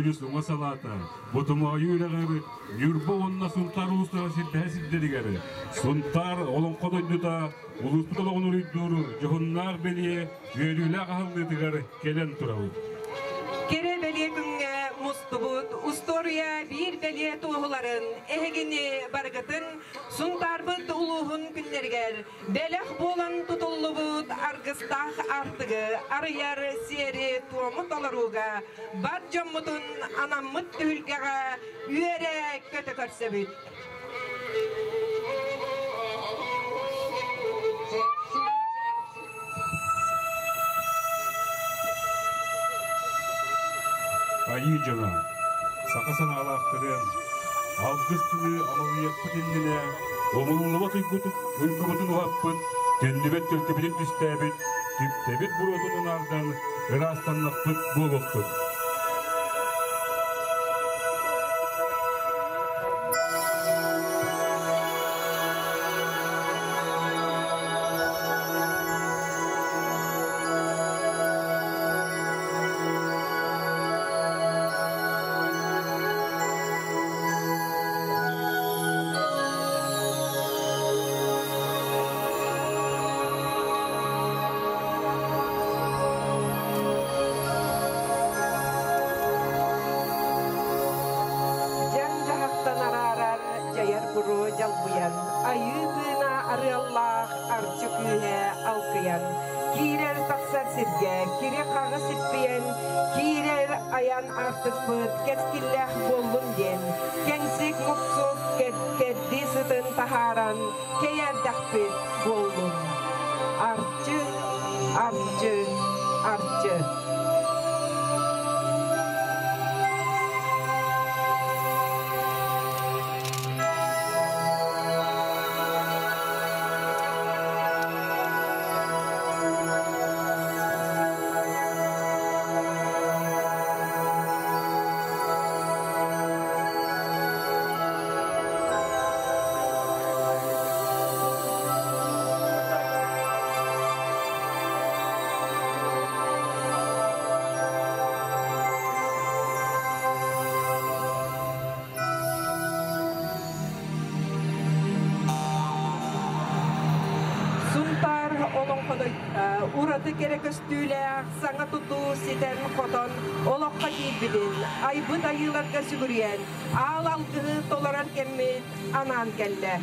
Өрүс уҥа салаата Ботомоойу үрэҕэр Ньурба уонна Сунтаар улуустара сирдэһэ сирдэригэр Сунтаар олоҥхо дойдута улууспут олоҕун уруйдуур дьоһуннаах бэлиэ үөрүүлээх аһыллыытыгар кэлэн турабыт. Кэрэ бэлиэ күҥҥэ мустубут устуоруйа биир бэлиэ туоһуларын эһигини барыгытын Сунтаарбыт улууһун күннэригэр Бэлэх буолан тутуллубут аргыстаах аартыгы арыйар сиэри-туому толорууга бар дьоммутун анаммыт түһүлгэҕэ үөрэ-көтө көрсөбүт. Айыы дьоно, саха санаалаахтарын, алгыс тылы амалыйыахпыт иннинэ умуллубат уйгубутун уһаппыт, төннүбэт төлкөбүтүн түстээбит, түптэбит буруотун унаардан ыраастаннахпыт буолуохтун. Дьаҥ-дьаһахтан араарар дьайар буруо дьалбыйан, айыы тыына арыаллаах арчы күүһэ алкыйан, киирэр-тахсар сиргэ кири-хаҕы сиппийэн, киирэр айан аартыкпыт кэскиллээх буоллун диэн, кэҥсик муксук кэрдии сытын таһааран кэйээрдэхпит буоллун. Арчы, арчы, арчы. Сунтаар олоҥходойдута ураты кэрэ көстүүлээх саҥа тутуу ситэн-хотон олоххо киирбитин, айбыт айыыларга сүгүрүйэн, аал алгыһы толорор кэммит анаан кэллэ.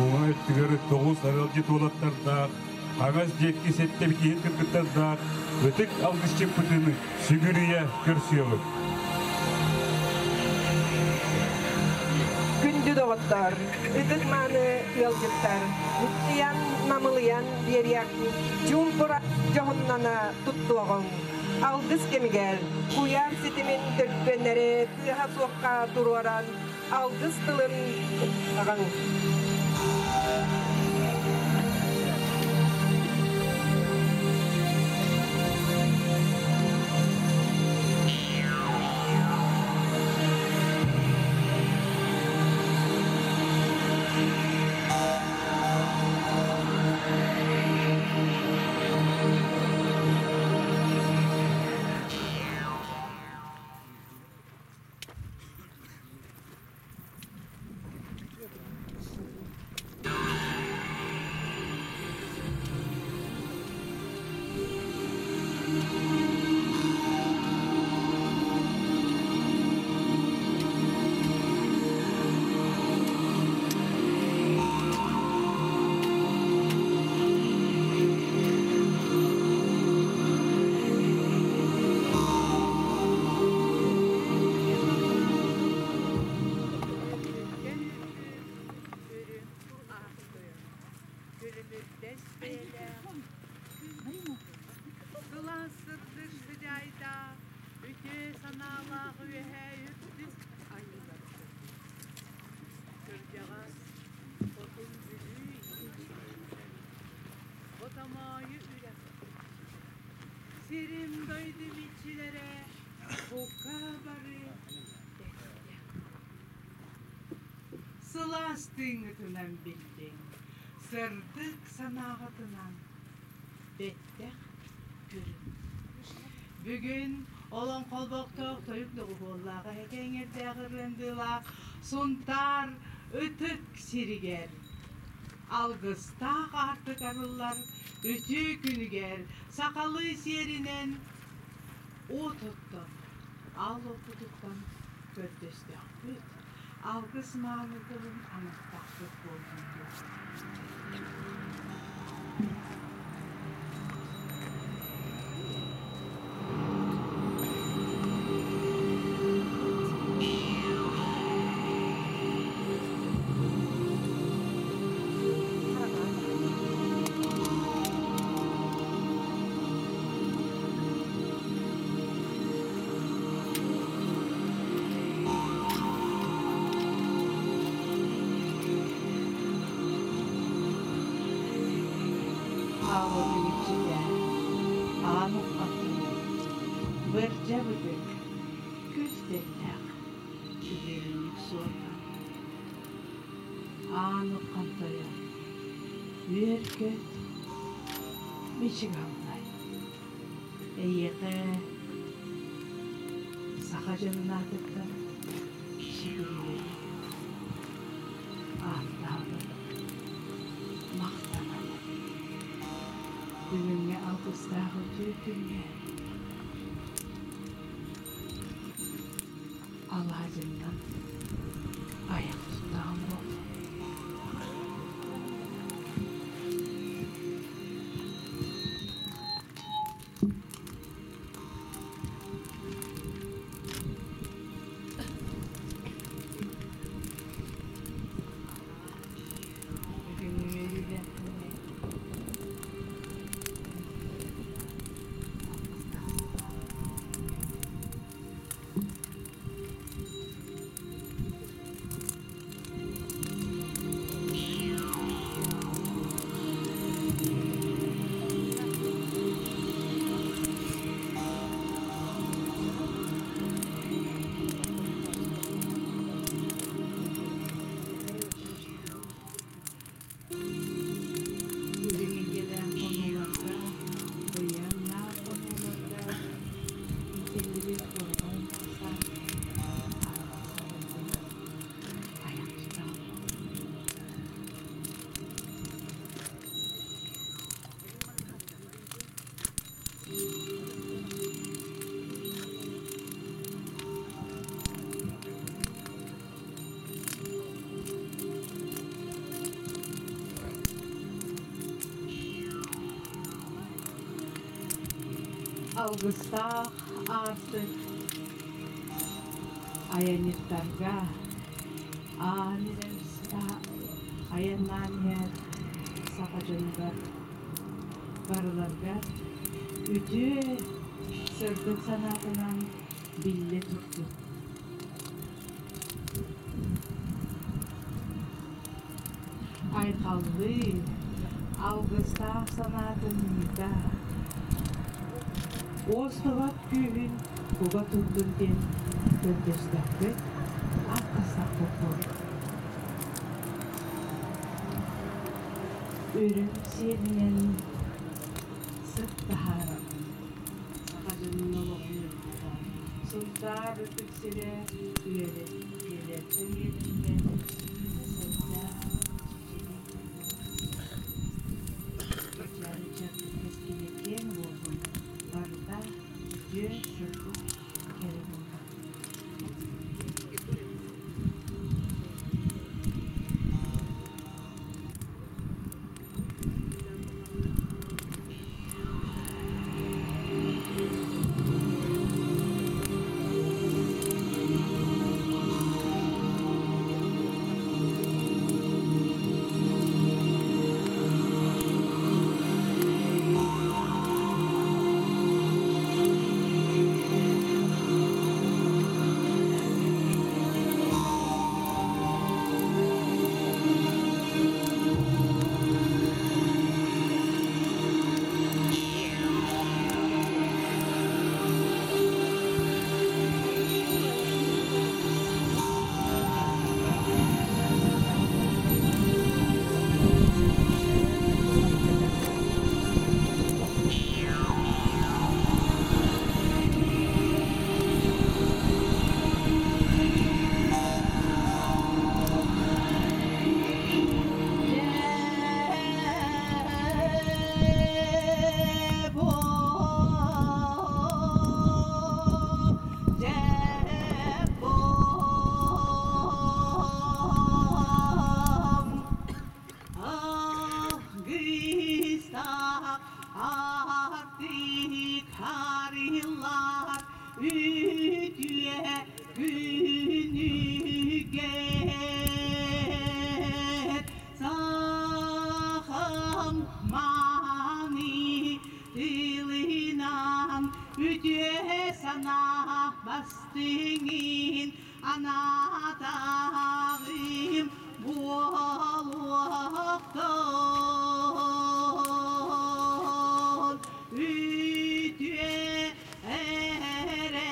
Уҥа өттүгэр тоҕус арыалдьыт уолаттардаах, хаҥас диэки сэттэ битииһит кыргыттардаах ытык алгысчыппытын сүгүрүйэ көрсүөҕүҥ. Күндү доҕоттор, ытык мааны ыалдьыттар, муктуйан, намылыйан биэриэх, чуумпура дьоһуннана туттуоҕуҥ. Алгыс кэмигэр куйаар ситимин төлкөннөрү тыаһа суохха туруоран, алгыс тылын аҕаҥ. Сылаас сырдык сыдьаайдаах, үтүө санаалаах үөһээ үрдүк айыыларбыт. Кырдьаҕас Хотун Бүлүү иччитэ, Ботомоойу үрэх Сирим дойдум иччилэрэ бука бары дэттэх. Сылаас тыыҥҥытынан биллиҥ, сырдык санааҕытынан бэттэх көрүҥ. Бүгүн Олон холбохтоох тойук доҕуһуоллаах эһэкэ эҥэрдээх ырыандыылаах Сунтаар ытык сиригэр алгыстаах аартык арыллар үтүө күнүгэр сахалыы сиэринэн уот оттон, ал оппутуттан көрдөстөхпүт, алгыс мааны тылын анаттахпыт буоллун дуо? Аалатын иччитэ аан уххаттыыр, бырдьа бытык, күс тэллэх, үһүөннүк суота. Аан уххан тойон, үөр-көт, мичик аллай. Эйиэхэ саха дьонун аатыттан сүгүрүйэбин, ааттаабын, махтанабын. Бүгүҥҥү алгыстаах үтүө күҥҥэ алаадьыннан айах туттаҕым буоллун. Бүгүҥҥү үөрүүлээх күҥҥэ Үрүҥ илгэлээх хонууларга, быйаҥнаах хонууларга иитиллибит бурҕаҥ саа араҕас айах тутаҕын. Алгыстаах аартык айанньыттарга аан айаннаан иһэр саха дьонугар барыларга үтүө сырдык санаатынан биллэ турдун. Айхаллыы, алгыстаах санаатын ыыта, уостубат күүһүн уга турдун диэн көрдөстөхпүт, аттастахпыт буолуо. Үрүҥ сиэлинэн сыт таһааран, саха дьонун олоҕун ырбыта, Сунтаар ытык сирэ үйэлэртэн үйэлэргэ сэргэ чэчирии Кэчээри кэскилэ киэҥ буоллун, барыта үтүө сырдык кэрэ буоллун. күнүгэр сахам мааны тылынан үтүө санаа бастыҥын анаатаҕым буолуохтун үтүө эрэ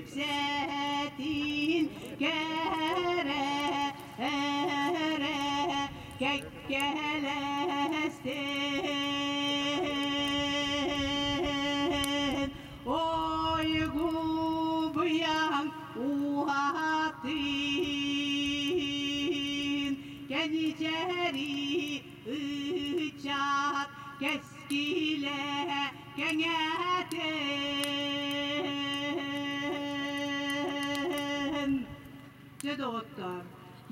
үксэтин кэрэ эрэ кэккэлэстин ойгубуйаҥ уһатын кэничэри ыччат кэскилэ кэҥээтин. Дьэ, доҕоттоор,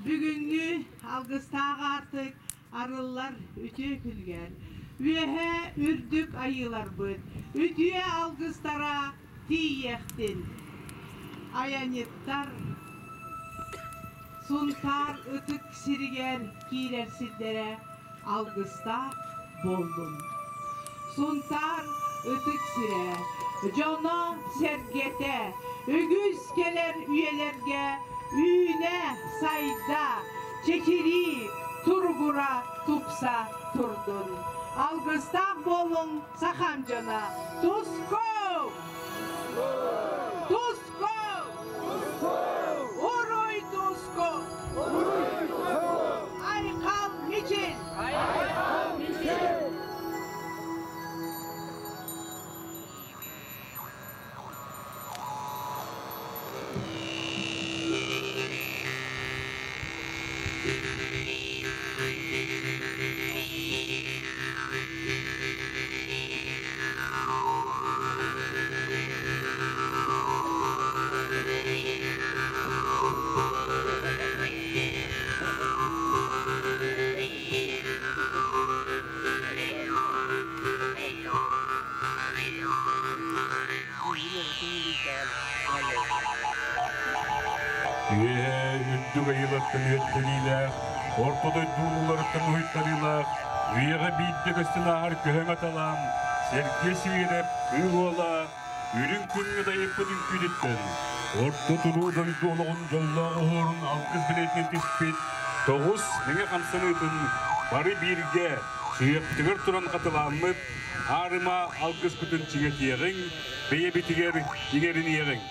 бүгүҥҥү алгыстаах аартык арыллар үтүө күнүгэр үөһэ үрдүк айыыларбыт үтүө алгыстара тиийиэхтин. Айанньыттар Сунтаар ытык сиригэр киирэр сирдэрэ алгыстаах буоллун. Сунтаар ытык сирэ, дьоно-сэргэтэ үгүс кэлэр үйэлэргэ үүнэ-сайда, чэчирии, туругура, тупса турдун. Алгыстаах буолуҥ, сахам дьоно! Туску! Туску! Уруй туску! Айхал мичил! Айхал мичил! Үөһээ үрдүк айылаттан үөттэниилээх, орто дойду улууларыттан уһуйтарыылаах, үйэҕэ биирдэ көстөн ааһар көһөҥ аталаан, Сергей Сивирэп Кыыл Уола үрүҥ күҥҥэ дайыппыт үҥкүүтүттэн, орто туруу дойду олоҕун дьоллоох оһуорун алгыс билиэтинэн түспүт тоҕус мэҥэ хамсаныытын бары бииргэ сүһүөхтүгэр туран хатылааммыт аарыма алгыспытын чиҥэтиэҕиҥ, бэйэбитигэр иҥэриниэҕиҥ.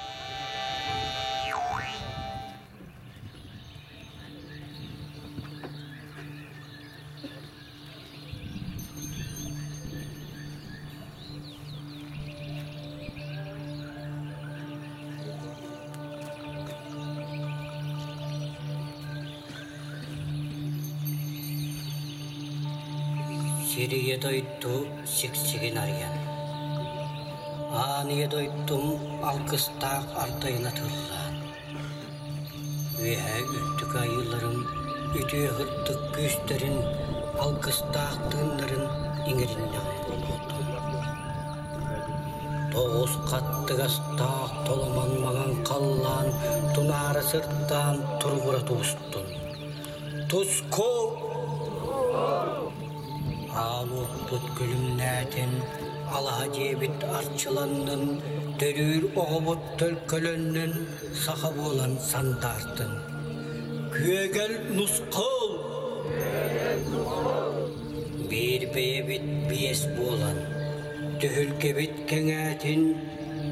Сир ийэ дойду сиксигин арыйан, Аан ийэ дойдум алгыстаах ардайын атыллаан, Үөһээ үрдүк айыыларым үтүө сырдык күүстэрин, алгыстаах тыыннарын иҥэриннэҕим буолуохтун. Тоҕус хаттыгастаах толомон маҥан халлаан тунаара сырдаан туругура тубустун. Туску! Аал уоппут күлүмнээтин, алаһа дьиэбит арчыланнын, төрүүр оҕобут төлкөлөннүн, саха буолан сандаартын. Күөгэл нусхал! Биир бэйэбит биэс буолан, түһүлгэбит кэҥээтин,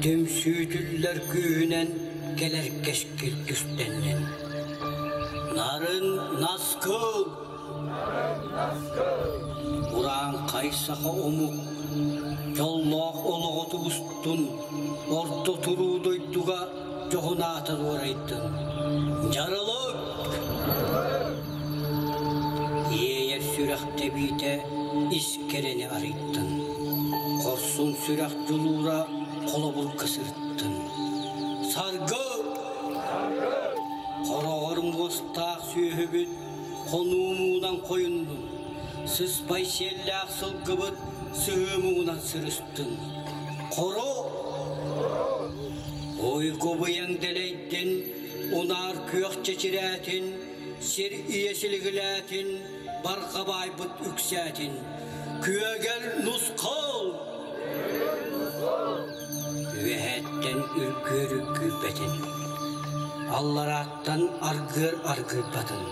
түмсүүтүллэр күүһүнэн кэлэр кэскил түстэннин. Нарын наскыл! Урааҥхай саха омук дьоллоох олоҕо тубустун, орто туруу дойдуга дьоһун аата дуорайдын. Дьарылык! Иэйэр сүрэх тэбиитэ ис кэрэни арыйдын. Хорсун сүрэх дьулуура холобурга сырыттын. Саргы! Хороҕор муостаах сүөһүбүт хонуу муҥунан хойуннун, сыспай сиэллээх сылгыбыт сыһыы муҥунан сырыстын. Хоро! Уйгу-быйаҥ дэлэйдин, унаар күөх чэчирээтин, сир ийэ силигилээтин, барҕа баайбыт үксээтин. Күөгэл нусхал! Үөһэттэн үргүөр үргүйбэтин, алларааттан аргыар аргыйбатын.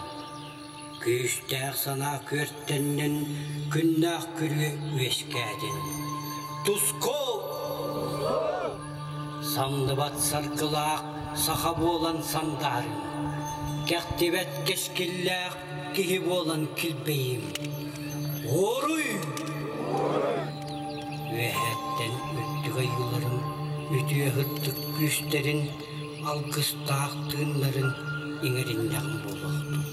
Күүстээх санаа күөртэннин, күннээх күрүө үөскээтин. Туску! Самныбат саргылаах саха буолан сандаарыҥ, кэхтибэт кэскиллээх киһи буолан килбэйиҥ. Уоруй! Үөһэттэн үрдүк айыыларын, үтүө сырдык күүстэрин, алгыстаах тыыннарын иҥэриннэҕим буолуохтун.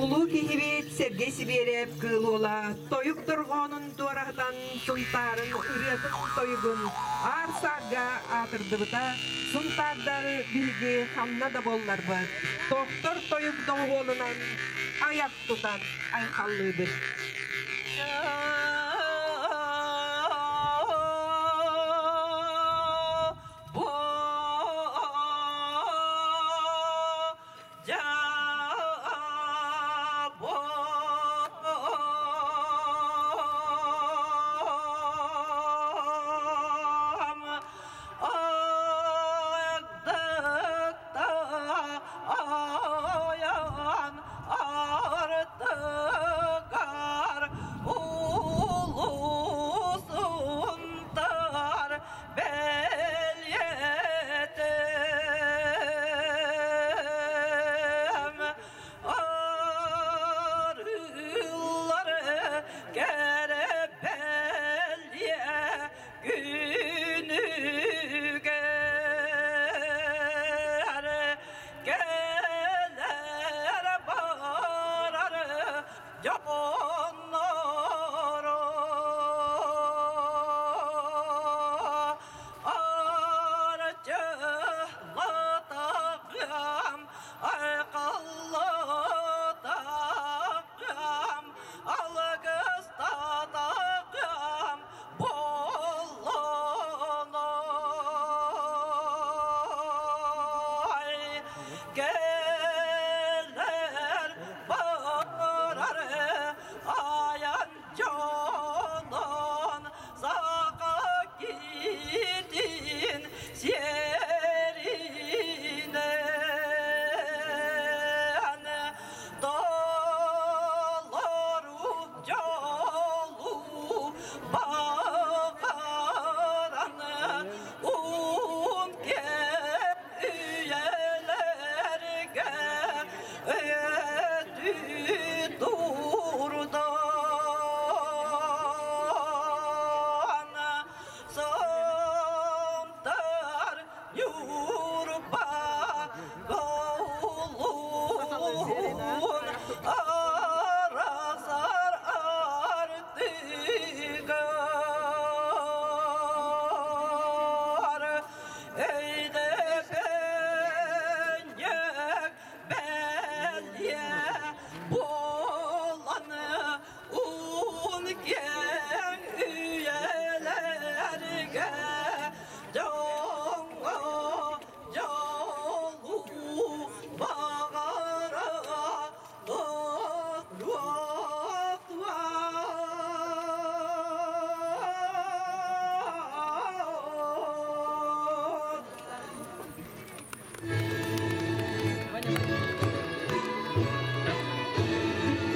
Улуу киһибит Сергей Сибиэрэп Кыыл Уола тойук дорҕоонун туораһытан Сунтаарын ырыатын тойугун аар-саарга аатырдыбыта, Сунтаардар биһиги ханна да буолларбыт, тохтор тойук доҕуһуолунан айах тутан айхаллыыбыт.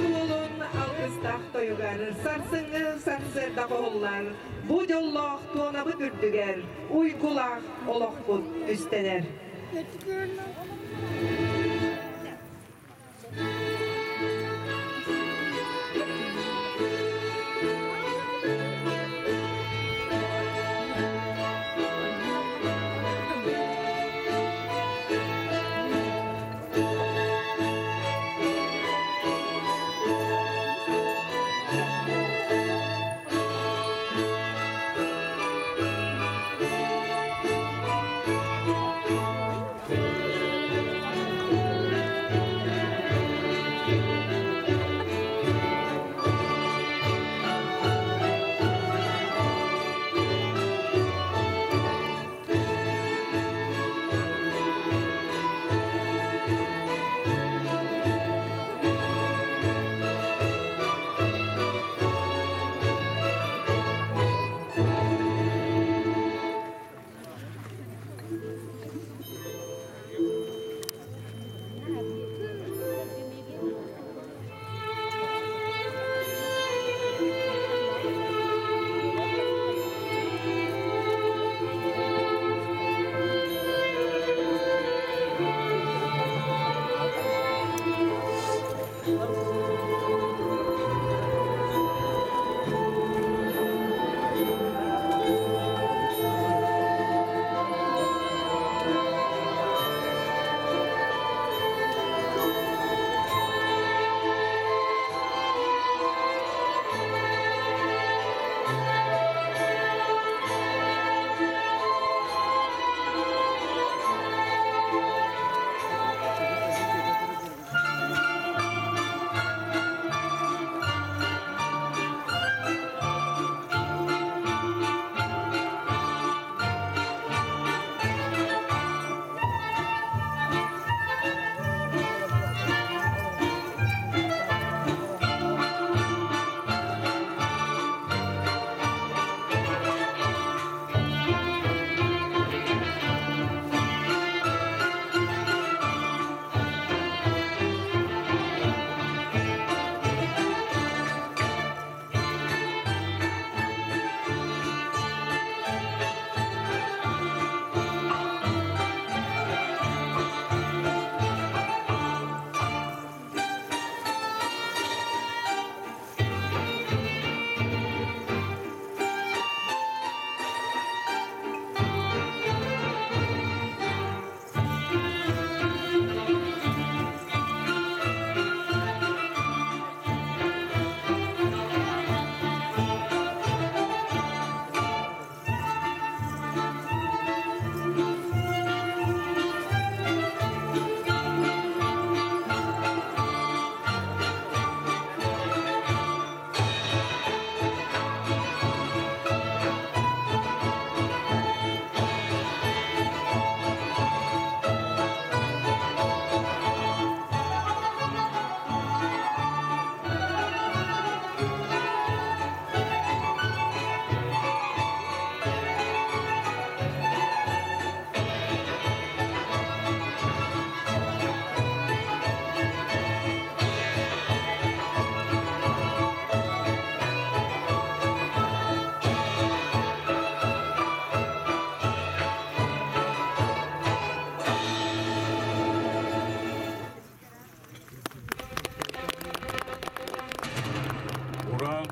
Уолун алгыстаах тойугар сарсыҥҥы сарсыарда хоһуллар, бу дьоллоох туонабыт үрдүгэр уйгулаах олохпут түстэнэр.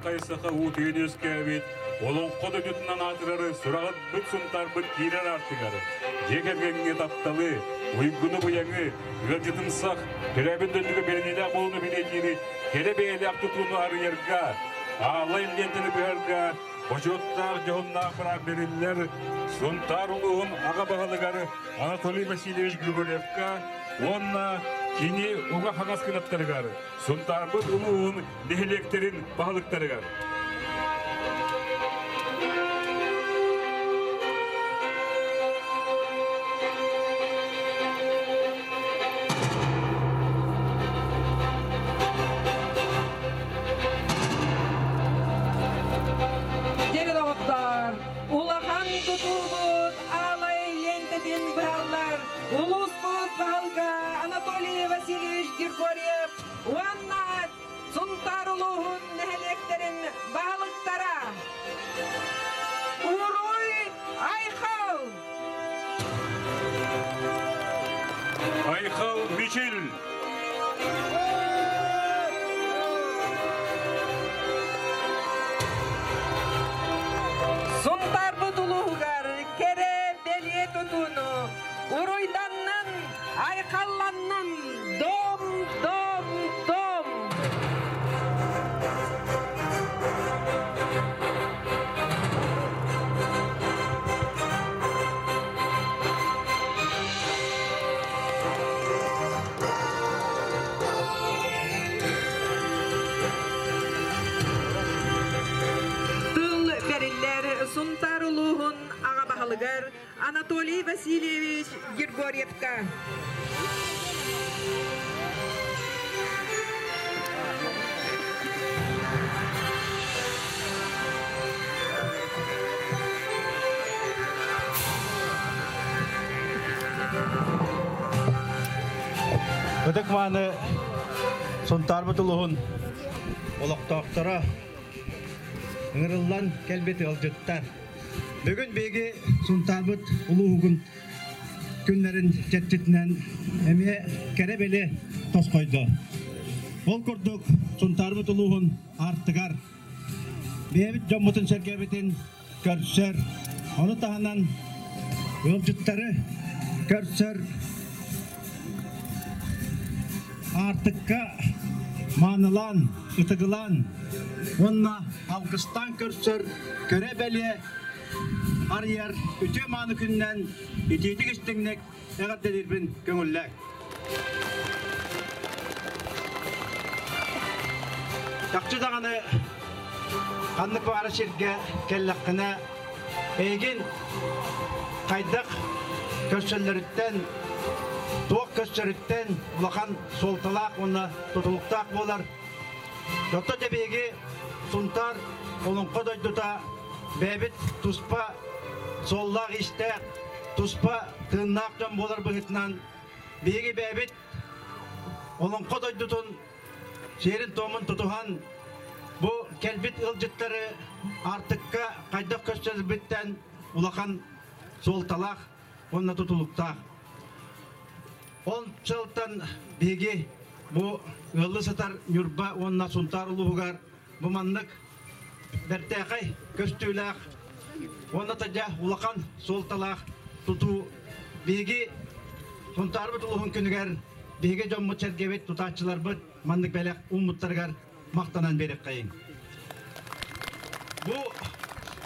урааҥхай саха уутуйан үөскээбит, олоҥхо дойдутунан аатырары сураҕырбыт Сунтаарбыт киирэр аартыгар, дьиэ кэргэҥҥэ тапталы, уйгуну-быйаҥы, ыалдьытымсах, төрөөбүт дойдуга бэриниилээх буолууну бэлиэтиири кэрэ бэйэлээх тутууну арыйарга, аалай лиэнтэни быһарга бочуоттаах дьоһуннаах быраап бэриллэр Сунтаар улууһун аҕа баһылыгар Анатолий Васильевич Григорьевка уонна кини уҥа-хаҥас кынаттарыгар Сунтаарбыт улууһун нэһилиэктэрин баһылыктарыгар. Дьэ, доҕоттоор, улахан тутуубут аалай лиэнтэтин быһаллар улууспут баһылыга Анатолий Васильевич Григорьев уонна Сунтаар улууһун нэһилиэктэрин баһылыктара Уруй Айхал! Айхал Мичил! Сунтаарбыт улууһугар кэрэ бэлиэ тутууну уруйданнын, айхалланнын, дом, дом, дом! Тыл бэриллэр Сунтаар улууһун аҕа баһылыгар Анатолий Васильевич Григорьевка. Ытык мааны Сунтаарбыт улуһун олохтоохторо ыҥырыллан кэлбит ыалдьыттар. Бүгүн биһиги Сунтаарбыт улууһугун күннэрин чэрчитинэн эмиэ кэрэ-бэлиэ тосхойдо. Ол курдук Сунтаарбыт улууһун аартыгар бэйэбит дьоммутун-сэргэбитин көрсөр, ону таһынан ыалдьыттары көрсөр Аартыкка маанылаан, ытыгылаан уонна алгыстаан көрсөр кэрэ-бэлиэ арыйар үтүө мааны күнүнэн итиитик истиҥник эҕэрдэлиирбин көҥүллээҥ. Чахчы даҕаны ханнык баҕара сиргэ кэллэххинэ эйигин хайдах көрсөллөрүттэн, туох көрсөрүттэн улахан суолталаах уонна тутулуктаах буолар. Оттон дьэ биһиги Сунтаар Олоҥхо дойдута бэйэбит туспа суоллаах-иистээх, туспа тыыннаах дьон буолар быһыытынан биһиги бэйэбит Олоҥхо дойдутун сиэрин-туомун тутуһан бу кэлбит ыалдьыттары Аартыкка хайдах көрсөрбүттэн улахан суолталаах уонна тутулуктаах. Ол сылтан биһиги бу ыаллыы сытар Ньурба уонна Сунтаар улууһугар бу маннык бэртээхэй көстүүлээх уонна тадьа улахан суолталаах тутуу биһиги Сунтаарбыт улууһун күнүгэр биһиги дьоммут-сэргэбит, тутааччыларбыт маннык бэлэх ууммуттарыгар махтанан биэриэххэйиҥ. Бу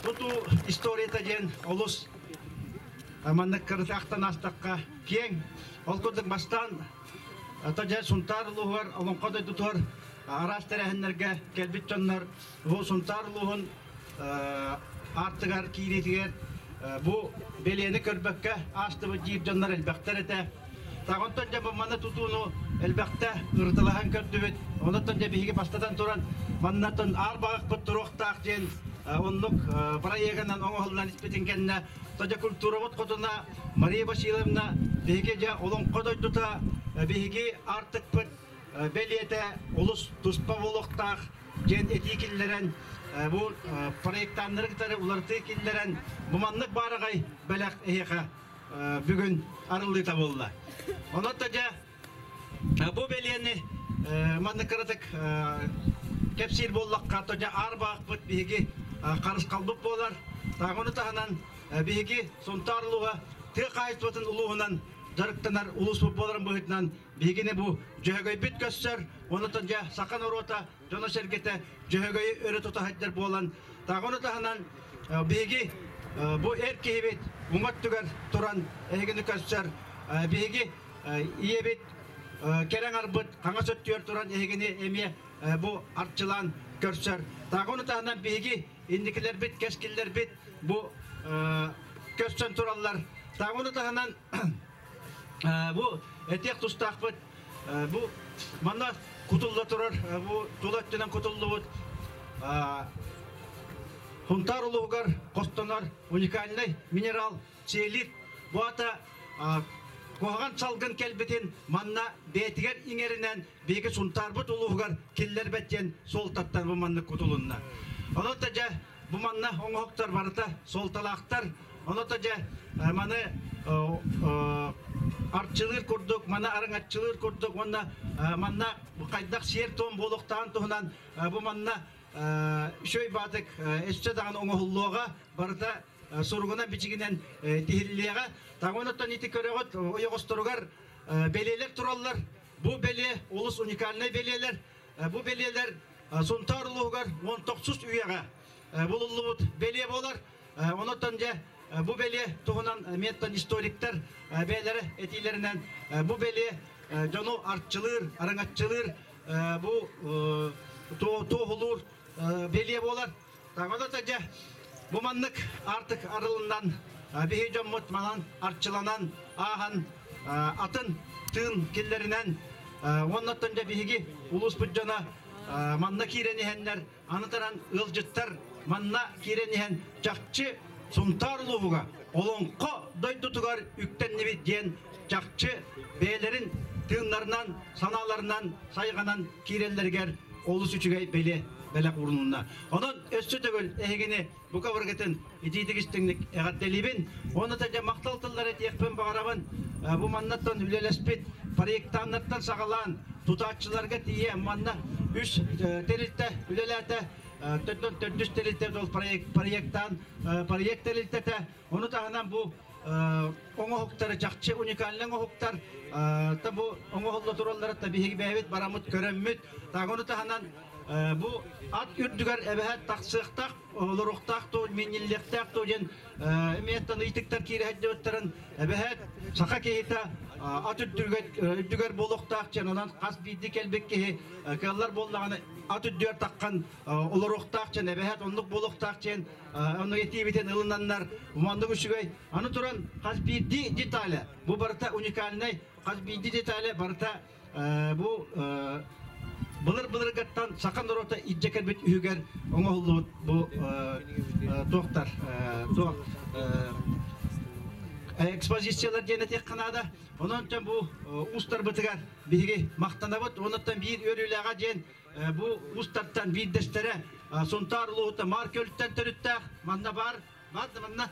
тутуу историята диэн олус маннык кырытаахтан аастахха киэҥ. Ол курдук бастаан дьэ Сунтаар улууһугар Олоҥхо дойдутугар араас тэрээһиннэргэ кэлбит дьоннор бу Сунтаар улууһун аартыгар киириитигэр бу бэлиэни көрбөккө аастыбыт диир дьоннор элбэхтэр этэ. Онтон дьэ бу маны тутууну элбэхтэ ырыталаһан көрдүбүт. Онтон дьэ биһиги бастатан туран маннаттан аар баҕахпыт туруохтаах диэн оннук проегынан оҥоһуллан испитин кэннэ тожа культурабыт хотуна Мария Васильевна биһиги дьэ олоҥхо дойдута биһиги аартыкпыт бэлиэтэ олус туспа буолуохтаах диэн этии киллэрэн бу проектаннары кытары уларытыы киллэрэн бу маннык баараҕай бэлэх эһиэхэ бүгүн арыллыыта буолла. Онон да дьэ бу бэлиэни маннык кыратык Кэпсиир буоллахха, то дьэ аар баахпыт биһиги харысхалбыт буолар. Ону таһынан биһиги Сунтаар улууһа тыа хаһаайыстыбатын улууһунан дьарыктанар улууспут буоларын быһыытынан биһигини бу Дьөһөгөйбүт көссөр, онутан дьэ саха норуота дьоно-сэргэтэ Дьөһөгөйү өрө тута сылдьар буолан, ону таһынан биһиги бу эр киһибит уҥа өттүгэр туран эһигини көрсөр, биһиги ийэбит кэрэҥ арбыт хаҥас өттүгэр туран эһигини эмиэ бу арчылаан көрсөр. Ону таһынан биһиги инникилэрбит, кэскиллэрбит бу көрсөн тураллар. Ону таһынан бу этиэх тустаахпыт бу манна кутулла турар бу тула өттүнэн кутуллубут Сунтаар улууһугар хостонор уникальнай минерал цеолит. Бу аата куһаҕан салгын кэлбитин манна бэйэтигэр иҥэринэн биһиги Сунтаарбыт улууһугар киллэрбэт диэн суолтаттан бу маннык кутулунна. Онон да дьэ бу манна оҥоһуктар барыта суолталаахтар. Онон да дьэ маны арчылыыр курдук, маны арыҥаччылыыр курдук уонна манна хайдах сиэр-туом буолуохтааҕын туһунан бу манна үчүгэй баатык өссө даҕаны оҥоһуллуоҕа, барыта суругунан-бичигинэн тиһиллиэҕэ. Таҥонуттан ити көрөҕүт ойоҕосторугар бэлиэлэр тураллар. Бу бэлиэ олус уникальнай бэлиэлэр. Бу бэлиэлэр Сунтаар улууһугар 19 үйэҕэ булуллубут бэлиэ буолар. Онон дьэ бу бэлиэ туһунан меттон историктар бэйэлэрэ этиилэринэн бу бэлиэ дьону арчылыыр, араҥаччылыыр бу туоһулуур бэлиэ буолар. Таҥада дьэ бу маннык артык арылынан биһи дьоммут манан арчыланан ааһан атын тыын киллэринэн уоннаттан дьэ биһиги улууспут дьоно манна киирэн иһэннэр аны таран ыалдьыттар манна киирэн иһэн чахчы Сунтаар улууһуга Олоҥхо дойдутугар үктэннибит диэн чахчы бэйэлэрин тыыннарынан, санааларынан сайҕанан киирэллэригэр олус үчүгэй бэлиэ бэлэх уурунна. Онон өссө төгүл эһигини бука барыгытын итиитик истиҥник эҕэрдэлиибин. Уонна да дьэ махтал тыллары этиэхпин баҕарабын. Бу маннаттан үлэлэспит проектаннартан саҕалаан тутааччыларга тиийэ манна үс тэрилтэ үлэлээтэ. Төрдөн төрдүс тэрилтэ ол проект проектаан проект тэрилтэтэ. Ону таһынан бу оҥоһуктары чахчы уникальный оҥоһуктар та бу оҥоһулла тураллара та биһиги бэйэбит бараммыт көрөммүт. Ону таһынан бу ат үрдүгэр эбэһээт тахсыахтаах, олоруохтаах туу, минньиллиэхтээх туу диэн эмиэттэн ыйытыктар киирэ сылдьыбыттарын эбэһээт саха киһитэ ат үрдүгэр үрдүгэр буолуохтаах диэн онон хас биирдии кэлбит киһи кыаллар буоллаҕына ат үрдүгэр таххан олоруохтаах диэн эбэһээт оннук буолуохтаах диэн онно этиибитин ылынаннар маннык үчүгэй аны туран хас биирдии деталя бу барыта уникальнай хас биирдии деталя барыта бу былыр-былыргаттан саха норуота илдьэ кэлбит үһүгэр оҥоһуллубут бу туохтар туох экспозициялар диэн этиэххэ наада. Онон бу уустарбытыгар биһиги махтанабыт. Онуттан биир үөрүүлээҕэ диэн бу уустартан биирдэстэрэ Сунтаар улууһуттан Маар Көлүттэн төрүттээх манна баар баар да манна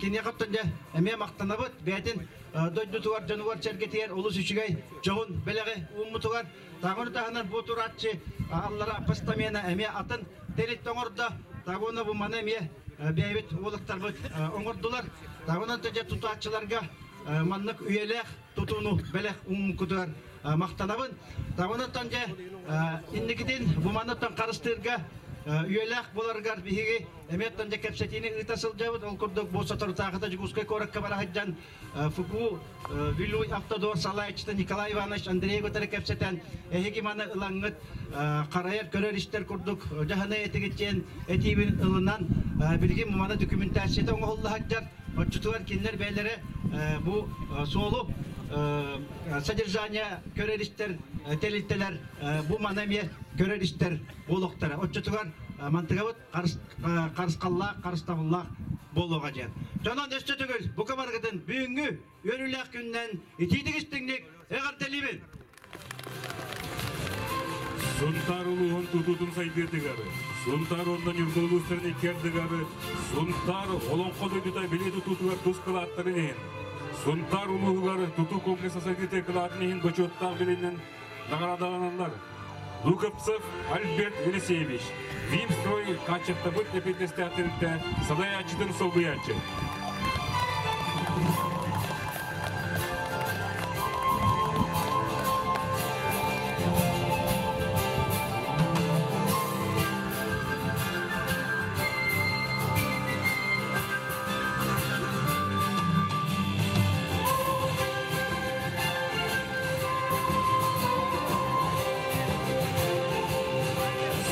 киниэхэ оттон дьэ эмиэ махтанабыт бэйэтин дойдутугар дьонугар сэргэтигэр олус үчүгэй дьоһун бэлэҕи ууммутугар тагону таһынан бу турааччы аллара постамена эмиэ атын тэрилтэ оҥордо тагону бу маны эмиэ бэйэбит уолаттарбыт оҥордулар тагонан дьэ тутааччыларга маннык үйэлээх тутууну бэлэх ууммуккутугар махтанабын. Онон дьэ инникитин бу манныттан харыстыырга үйэлээх буоларыгар биһиги эмиэ дьэ кэпсэтиини ыыта сылдьабыт. Ол курдук бу соторутааҕыта Дьокуускай куоракка бара сылдьан ФГУ Вилюй Автодор салайааччыта Николай Иванович Андреевы кэпсэтэн эһиги маны ылаҥҥыт харайар көрөр-истэр курдук дьаһаны этигит диэн этиибин ылынан билигин маны документацията оҥоһулла сылдьар. Оччотугар кинилэр бэйэлэрэ бу суолу содержание көрөр-истэр тэрилтэлэр бу маны эмиэ көрөр-истэр буолуохтара. Оччотугар мантыгабыт харысхаллаах, харыстабыллаах буолуоҕа диэн. Дьонон өссө төгүл бука барыгытын бүгүҥҥү үөрүүлээх күнүнэн итиитик истиҥник эҕэрдэлиибин! Сунтаар улууһун тутуутун сайдыытыгар, Сунтаар уонна Ньурба улуустарын икки ардыгар Сунтаар Олоҥхо дойдута билии тутуутугар тус кылааттарын иһин, Сунтаар улууһугар тутуу комплекса сайдыыта кылаатын иһин бочуоттаах билинэн наҕараадаланаллар. Луковцев Альберт Елисеевич, Вимстрой хааччахтаммыт эппиэтинэстээх тэрилтэ салайааччытын солбуйааччы.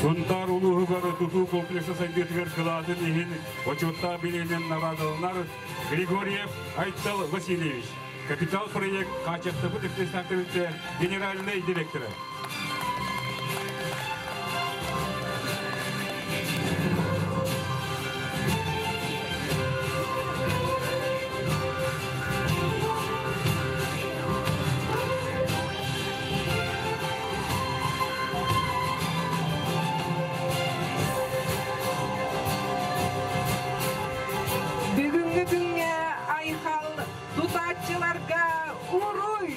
Сунтаар улууһугар тутуу комплекса сайдыытыгар кылаатын иһин бочуоттаах билиэнэн наҕараадаланар Григорьев Айтал Васильевич, Капитал проект хааччахтаммыт эппиэтинэстээх тэрилтэ генеральнай директора. Бүгүҥҥү күҥҥэ айхал тутааччыларга уруй!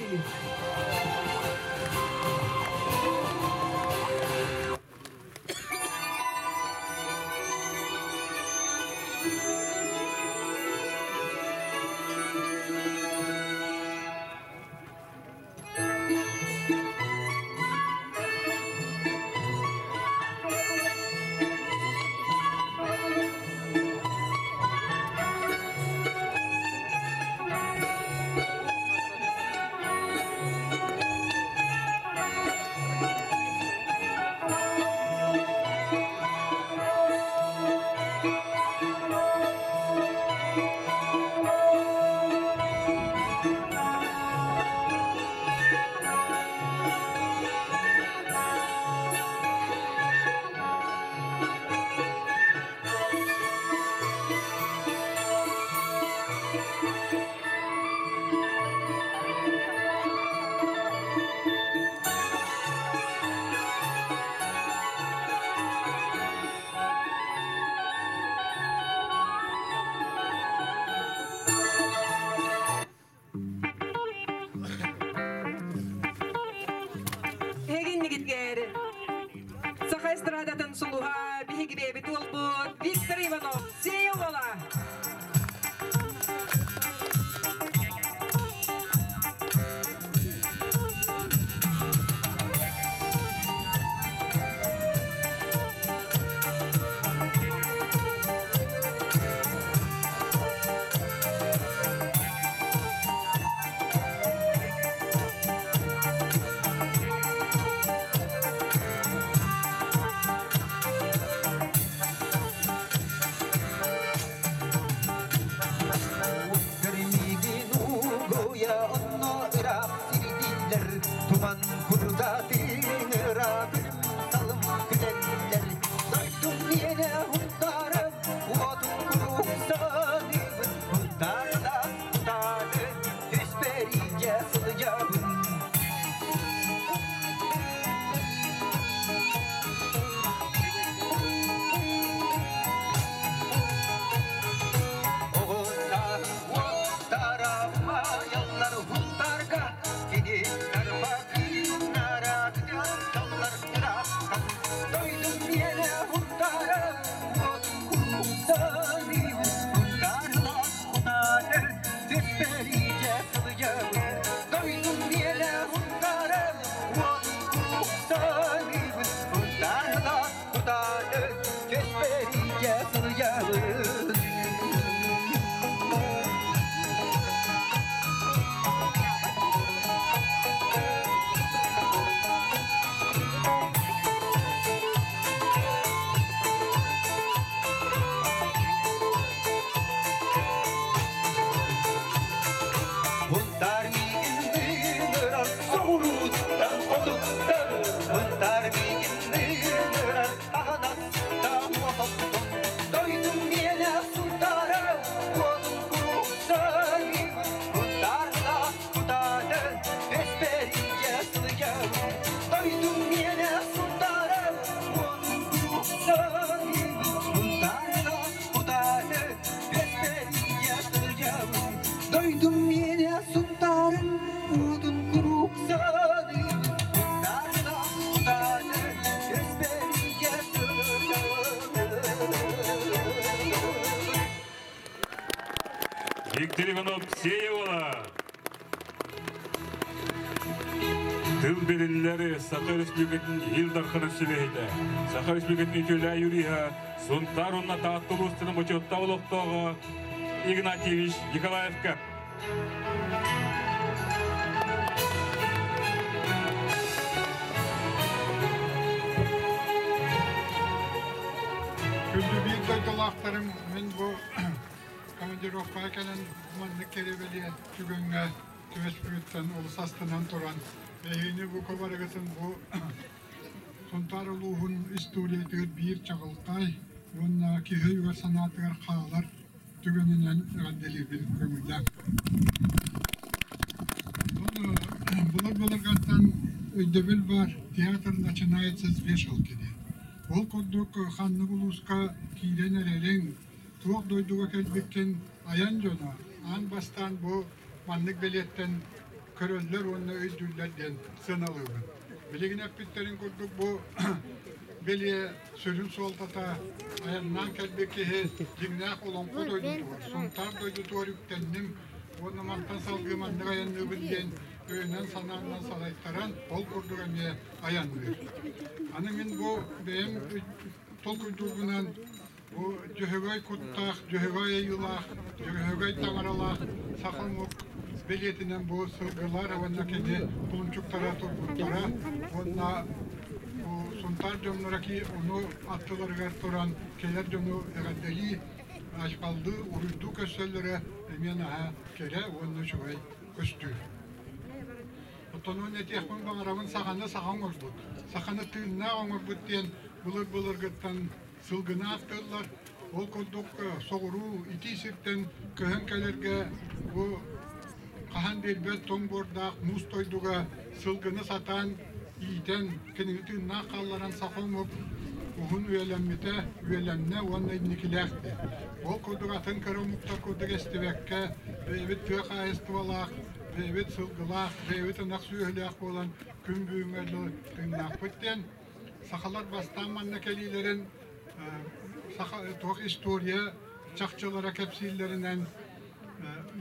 Эгиннигитгэр Саха эстрадатын сулуһа биһиги бэйэбит уолбут Виктор Иванов сиэйэ уола. Туман курдатыҥыра күлүм салым күлэллэр Дойдум миэнэ Һунтаарым уотун куруук саныыбын Һунтаардаах кутааны түспэр илдьэ сылдьабын. Оҕустар уоттара умайаллар Һунтаарга, кинилэр бакыыннара. Виктор Иванов Сеевола. Тыл бэриллэр Саха Республикатын Ил Дарханын сүбэһитэ, Саха Республикатын үтүөлээх юриһа, Сунтаар уонна Таатта улуустарын бочуоттаах олохтооҕо Игнатьевич Николаевка. Күндү биир дойдулаахтарым, мин бу командировкаҕа кэлэн маннык кэрэ-бэлиэ түгэҥҥэ түбэспиппиттэн олус астынан туран, эһигини бука барыгытын бу Сунтаар улууһун историятыгар биир чаҕылхай уонна киһи өйүгэр санаатыгар хаалар түгэнинэн эҕэрдэлиирбин көҥүллээҥ. Былыр-былыргаттан өйдөбүл баар «Театр начинается с вешалки» диэн. Ол курдук ханнык улууска киирэн эрэриҥ, туох дойдуга кэлбиккин айан дьоно аан бастаан бу маннык бэлиэттэн көрөллөр уонна өйдүүллэр диэн сыаналыыбын. Билигин эппиттэрин курдук бу бэлиэ сүрүн суолтата айаннаан кэлбит киһи дьиҥнээх олоҥхо дойдутугар, Сунтаар дойдутугар үктэнним уонна мантан салгыы маннык айанныыбын диэн өйүнэн-санаанан салайтаран ол курдук эмиэ айанныыр. Аны мин бу бэйэм толкуйдуурбунан бу Дьөһөгөй куттаах, Дьөһөгөй айыылаах, Дьөһөгөй таҥаралаах саха омук бэлиэтинэн бу сылгылар уонна кини кулунчуктара турбуттара уонна бу Сунтаар дьонноро ки ону аттыларыгар туран кэлэр дьону эҕэрдэлии, айхаллыы, уруйдуу көрсөллөрө эмиэ наһаа кэрэ уонна үчүгэй көстүү. Оттон уонна этиэхпин баҕарабын саханы саха оҥорбут, саханы тыыннаах оҥорбут диэн былыр-былыргыттан сылгыны ааттыыллар. Ол курдук соҕуруу итии сиртэн көһөн кэлэргэ бу хаһан биэрбэт тоҥ буордаах муус дойдуга сылгыны сатаан иитэн, кинини тыыннаах хаалларан саха омук уһун үйэлэммитэ, үйэлэннэ уонна инникилээх диэн. Ол курдук атын кыра омуктар курдук эстибэккэ, бэйэбит тыа хаһаайыстыбалаах, бэйэбит сылгылаах, бэйэбит ынах сүөһүлээх буолан күн бүгүҥҥэ дылы тыыннаахпыт диэн Сахалар бастаан манна кэлиилэрин саха туох история чахчылара кэпсииллэринэн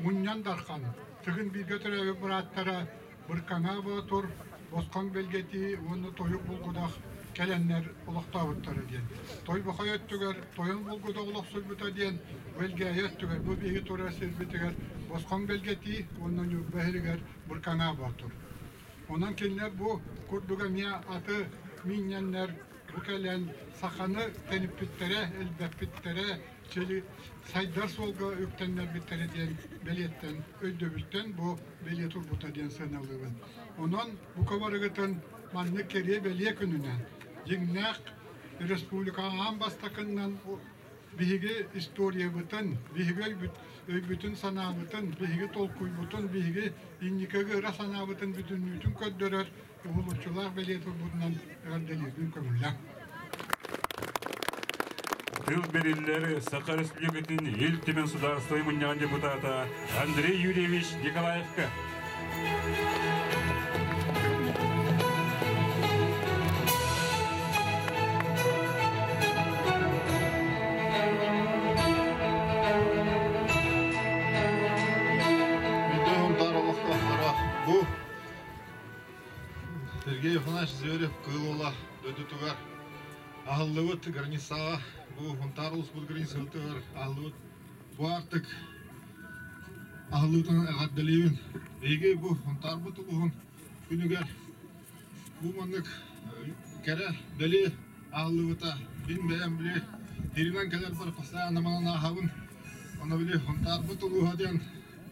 Мунньан Дархан, Тыгын бииргэ төрөөбүт бырааттара Быркаҥаа Боотур, Босхоҥ Бэлгэтии уонна Тойук Булгудах кэлэннэр олохтообуттара диэн. Тойбохой өттүгэр Тойон Булгудах олохсуйбута диэн Бэлгээйи өттүгэр бу биһиги турар сирбитигэр Босхоҥ Бэлгэтии уонна Ньурба иһигэр Быркаҥаа Боотур. Онон кинилэр бу курдук эмиэ аты миинньэннэр бу кэлэн саханы тэниппиттэрэ, элбэппиттэрэ, чили сайдар суолга үктэннэрбиттэрэ диэн бэлиэттэн, өйдөбүлтэн бу бэлиэ турбута диэн сыаналыыбын. Онон бука барыгытын маннык кэриэ бэлиэ күнүнэн дьиҥнээх республикаҕа аан бастакыннан биһиги историябытын, биһиги өйбүтүн-санаабытын, биһиги толкуйбутун, биһиги инникигэ ыра санаабытын бүтүннүүтүн көрдөрөр уһулуччулаах бэлиэ турбутунан эҕэрдэлиирбин көҥүллээҥ. Тыл бэриллэр Саха Республикатын Ил Түмэн судаарыстыбай мунньаҕын депутата Андрей Юрьевич Николаевка. Бу Сергей Афанасьевич Зверев Кыылола дойдутугар аһыллыбыт границаҕа бу Хунтаар улууспут границатыгар аһыллыбыт Бу аартык аһыллыытынан эҕэрдэлиибин. Биһиги бу Хонтаарбыт улууһун күнүгэр бу маннык кэрэ бэлиэ аһыллыбыта мин бэйэм били тиринэн кэлэрбэр постоянно манан ааһабын. Ону били Хонтаарбыт улууһа диэн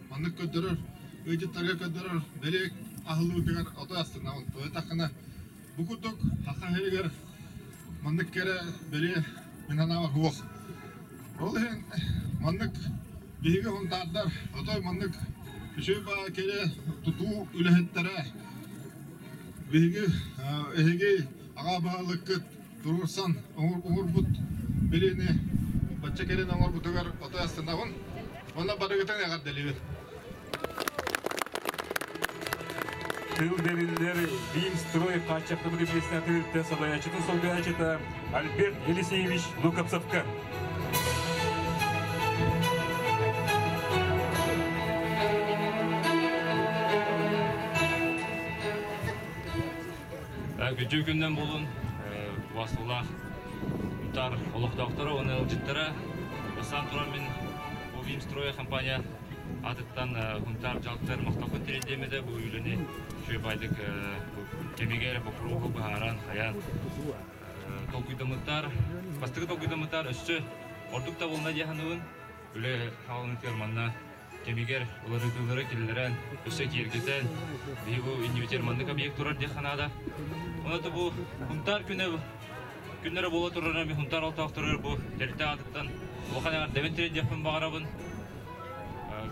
маннык көрдөрөр, ыалдьыттарга көрдөрөр бэлиэ аһыллыытыгар отой астынабын. Тоҕо бу курдук Саха сиригэр маннык кэрэ бэлиэ мин санаабар суох. Ол иһин маннык биһиги хунтаардар отой маннык үчүгэй баҕа кэрэ тутуу үлэһиттэрэ биһиги эһиги аҕа баһылыккыт туруорсан оҥорбут билиини бачча кэлин оҥорбутугар отой астынабын уонна барыгытын эҕэрдэлиибин. Тыл бэриллэр Вимстрой хааччахтаммыт биэстэн салайааччытын солбуйааччыта Альберт Елисеевич Луковцевка. Күтүү күннэн болун убастуулаах Унтаар олохтоохторо уонна ыалдьыттара бастаан туран мин бу Вимстроя компания аатыттан Унтаар дьаһалтар махталбын тириэрдиэм этэ бу үлэни үчүгэй байдык кэмигэр боппуруоһу быһааран хайаан толкуйдаммыттар бастакы толкуйдаммыттар өссө ордук табылына дии саныыбын үлэ хаалынытыгар манна кэмигэр уларытыылары киллэрэн, өссө киэргэтэн, биһи бу иннибитигэр маннык объект турар диэх наада. Онон бу Хунтаар күнэ күннэрэ буола турара мин Хунтаар олохтоохторугар бу тэрилтэ аатыттан улахан эҕэрдэбин тириэрдиэхпин баҕарабын.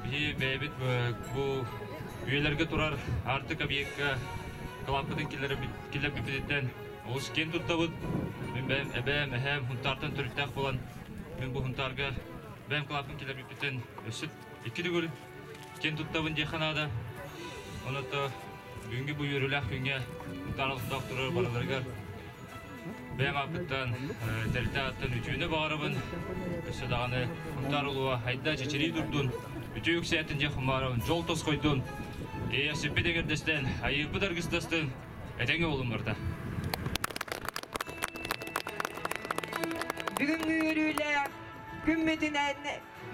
Биһи бэйэбит бу үйэлэргэ турар аартык объекка кылааппытын киллэрбиппититтэн олус киэн туттабыт. Мин бэйэм эбээм, эһээм Хунтаартан төрүттээх буолан мин бу Хунтаарга бэйэм кылааппын киллэрбиппиттэн өссө икки төгүл киэн туттабын диэххэ наада. Онон бүгүҥҥү бу үөрүүлээх күҥҥэ Сунтаар олохтоохторугар барыларыгар бэйэм ааппыттан, тэрилтэ ааттан үтүөнү баҕарабын. Өссө даҕаны Сунтаар улууһа хайда чэчирии турдун, үтүө үксээтин диэх баҕарабын, дьол тосхойдун, эйэхсиппит эҥэрдэстэн, айыырбыт аргыстастын, этэҥҥэ буолун барыта. Бүгүҥҥү үөрүүлээх күммүтүнэн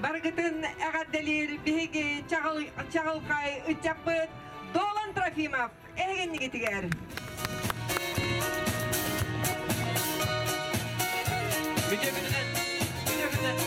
барыгытын эҕэрдэлиир биһиги чаҕылхай ыччаппыт Долан Трофимов эһигиннигитигэр. Бүтүө күнүнэн! Бүтүө күнүнэн!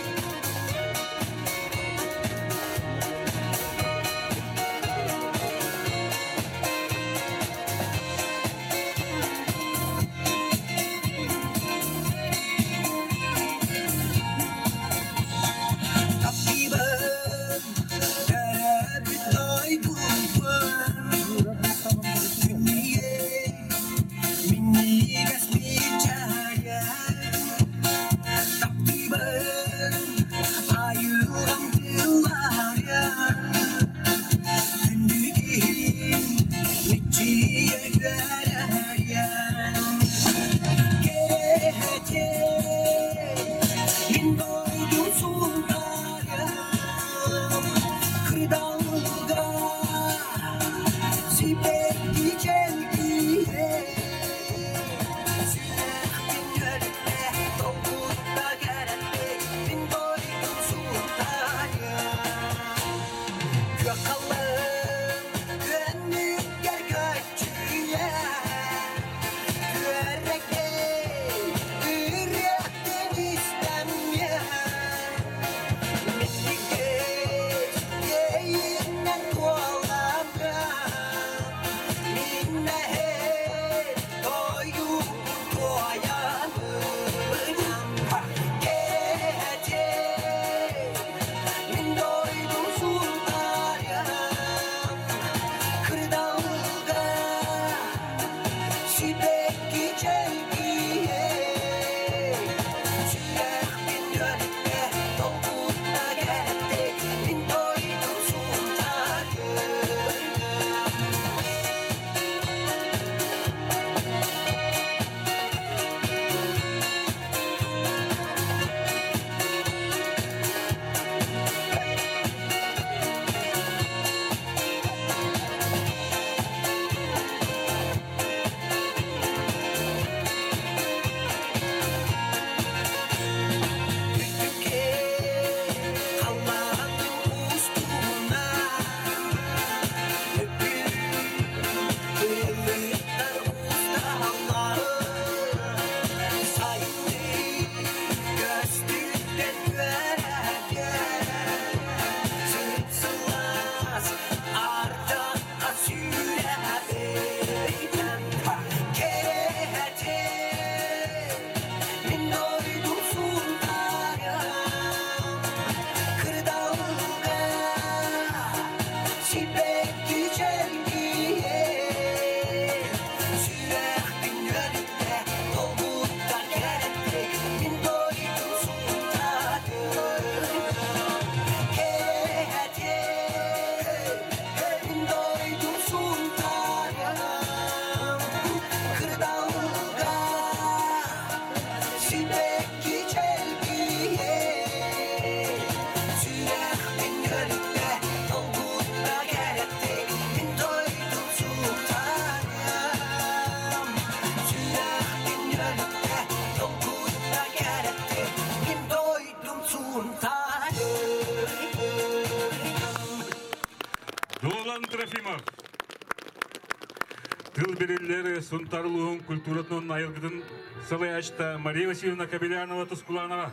бериллер Сунтаар улууһун культуратын уонна айылгытын салайааччыта Мария Васильевна Кобелянова Тускуланова.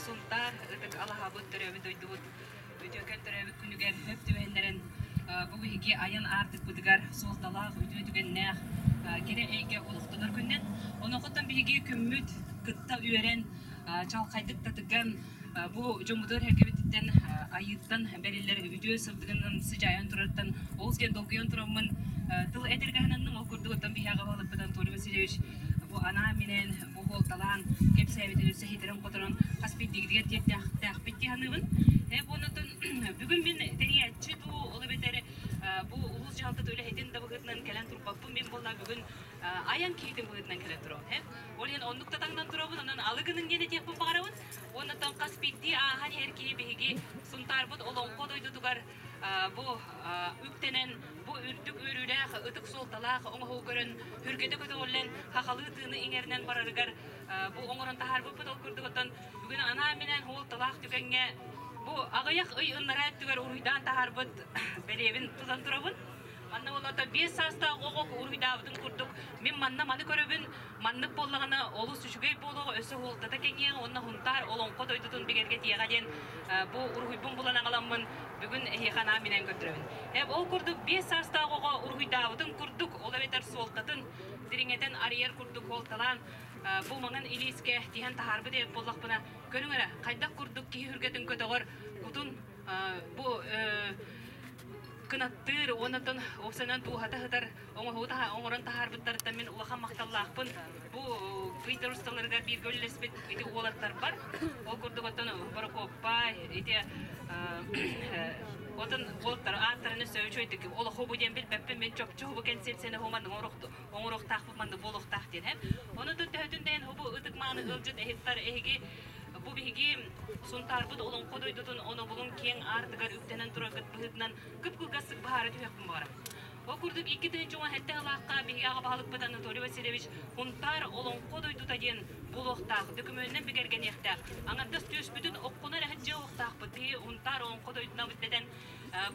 Сунтаар ытык алаһабыт төрөөбүт дойдубут үтүөкэн төрөөбүт күнүгэр хөп түбэһиннэрэн бу биһиги айан аартыкпытыгар суолталаах үтүө түгэннээх кэрэ эйгэ олохтонор күннэн онуохаттан биһиги күммүт кытта үөрэн чалхайдык татыган бу дьоммутугар эргэбититтэн айыыттан бэриллэр үтүө сырдыгынан сыдьаайан турартан олус диэн долгуйан тураммын тыл этэргэ сананным. Ол курдук оттон биһиэхэ аҕабыт Анатолий Васильевич бу анаан-минээн бу буолталаан кэпсээбитин өссө иһитэрин-хоторон хас биирдиигитигэр тиэрдиэхтээхпит дии саныыбын. Онон бүгүн мин тэрийээччи дуу, ол эбэтэр бу улуус дьаһалтата үлэһитин да быһыытынан кэлэн турбаппын. Мин буолла бүгүн айан киһитин быһыытынан кэлэн турабын. Ол иһин оннук да таҥнан турабын, онон алы гыныҥ диэн этиэхпин баҕарабын. Уоннаттан хас биирдии ааһан иһэр киһи биһиги Сунтаарбыт олоҥхо дойдутугар бу үктэнэн, бу үрдүк үөрүүлээх, ытык суолталаах оҥоһуу көрөн, үргэтэ көтөҕүллэн, хахалыы тыыны иҥэринэн барарыгар бу оҥорон таһаарбыппыт. Ол курдук оттон бүгүн анаан-минээн суолталаах түгэҥҥэ бу аҕыйах ый ыннараа өттүгэр уруйдаан таһаарбыт бэлиэбин тутан турабын. Манна буоллата 5 саастаах оҕо уруйдаабытын курдук мин манна маны көрөбүн, маннык буоллаҕына олус үчүгэй буолуоҕа, өссө суолтата кэҥиэҕэ уонна Һунтаар олоҥхо дойдутун бигэргэтиэҕэ диэн бу уруһуйбун булан аҕаламмын бүгүн эһиэхэ анаан минээн көрдөрөбүн. Ол курдук 5 саастаах оҕо уруһуйдаабытын курдук, ол эбэтэр суолтатын дириҥэтэн арыйар курдук суолталаан бу маҥан илиискэ тиһэн таһаарбыт эбит буоллахпына, көрүҥ эрэ, хайдах курдук киһи үргэтин көтөҕөр, кутун бу кынаттыыр уонна уопсайынан дууһата сытар оҥоһуу оҥорон таһаарбыттарыттан мин улахан махталлаахпын. Бу ыйдар усталарыгар бииргэ үлэлэспит ити уолаттарбар. Ол курдук оттон Борокуоппай ити отон уолаттар ааттарын өссө үчүгэйдик олоху бу диэн билбэппин мин чопчу бу концепцияны ху маннык оҥоруохтаахпыт маннык буолуохтаах диэн һэ. Ону төһөтүн дэйэн хубу ытык мааны ыалдьыт эһиттар эһиги бу биһиги Сунтаарбыт олоҥхо дойдутун онобулун киэҥ аартыгар үктэнэн тураргыт быһыытынан кып-кылгастык быһаара түһүөхпүн баҕарабын. Ол курдук 2017 сылаахха биһиги аҕа баһылыкпыт Анатолий Васильевич Һунтаар олоҥхо дойдута диэн буолуохтаах, дөкүмүөнүнэн бигэргэниэхтээх, аҥардас түөспүтүн оккуна эрэ сылдьыа уохтаахпыт. Биһиги Һунтаар олоҥхо дойдуна дэтэн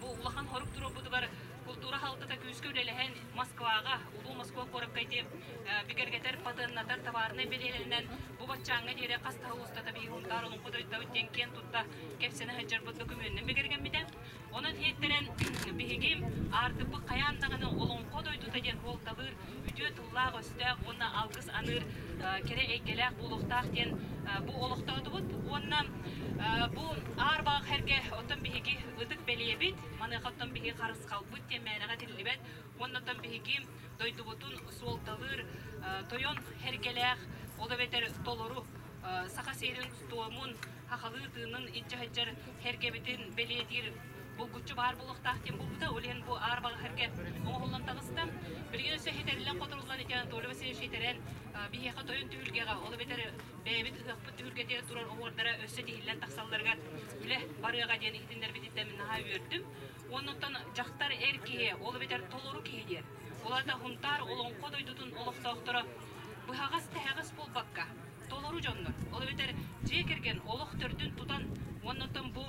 бу улахан хорук туруорбутугар култуура хаалтата күүскэ үлэлэһэн Москваҕа, улуу Москва куоракка ити бигэргэтэр, патеннатар товарнай бэлиэлэринэн бу баччааҥҥа диэри хас да сыл устата биһиги Һунтаар олоҥхо дойдута диэн киэн тутта кэпсэнэ сылдьарбыт докумуонунан бигэргэммитэ. Онон иһиттэрэн биһиги аартыкпыт хайаан даҕаны олоҥхо дойдута диэн суолталыыр үтүө тыллаах-өстөөх уонна алгыс аныыр кэрэ эйгэлээх буолуохтаах диэн бу олохтоотубут. Уонна бу аар баҕах эргэ оттон биһиги ытык бэлиэбит, маныаха оттон биһиги харысхалбыт диэн мээнэҕэ этиллибэт. Уонна оттон биһиги дойдубутун суолталыыр тойон эргэлээх, ол эбэтэр толору саха сиэрин туомун, хахалыы тыынын илдьэ сылдьар сэргэбитин бэлиэтиир булгуччу баар буолуохтаах диэн буолбута. Ол иһин бу аар баҕа сэргэ оҥоһуллан таҕыста. Билигин өссө хийтэриллэн-хоторуллан ити Анатолий Васильевич хийтэрэн биһиэхэ тойон түһүлгэҕэ, ол эбэтэр бэйэбит ыһыахпыт түһүлгэтигэр турар оһуордара өссө тиһиллэн тахсалларыгар үлэ барыаҕа диэн иһитиннэрбититтэн мин наһаа үөрдүм. Уонна дьахтар эр киһи, ол эбэтэр толору киһи диэн. Ол аата Һунтаар олоҥхо дойдутун олохтоохторо быһаҕас-тэһэҕэс буолбакка, толору дьоннор. Ол эбэтэр дьиэ кэргэн олох төрдүн тутан уонна бу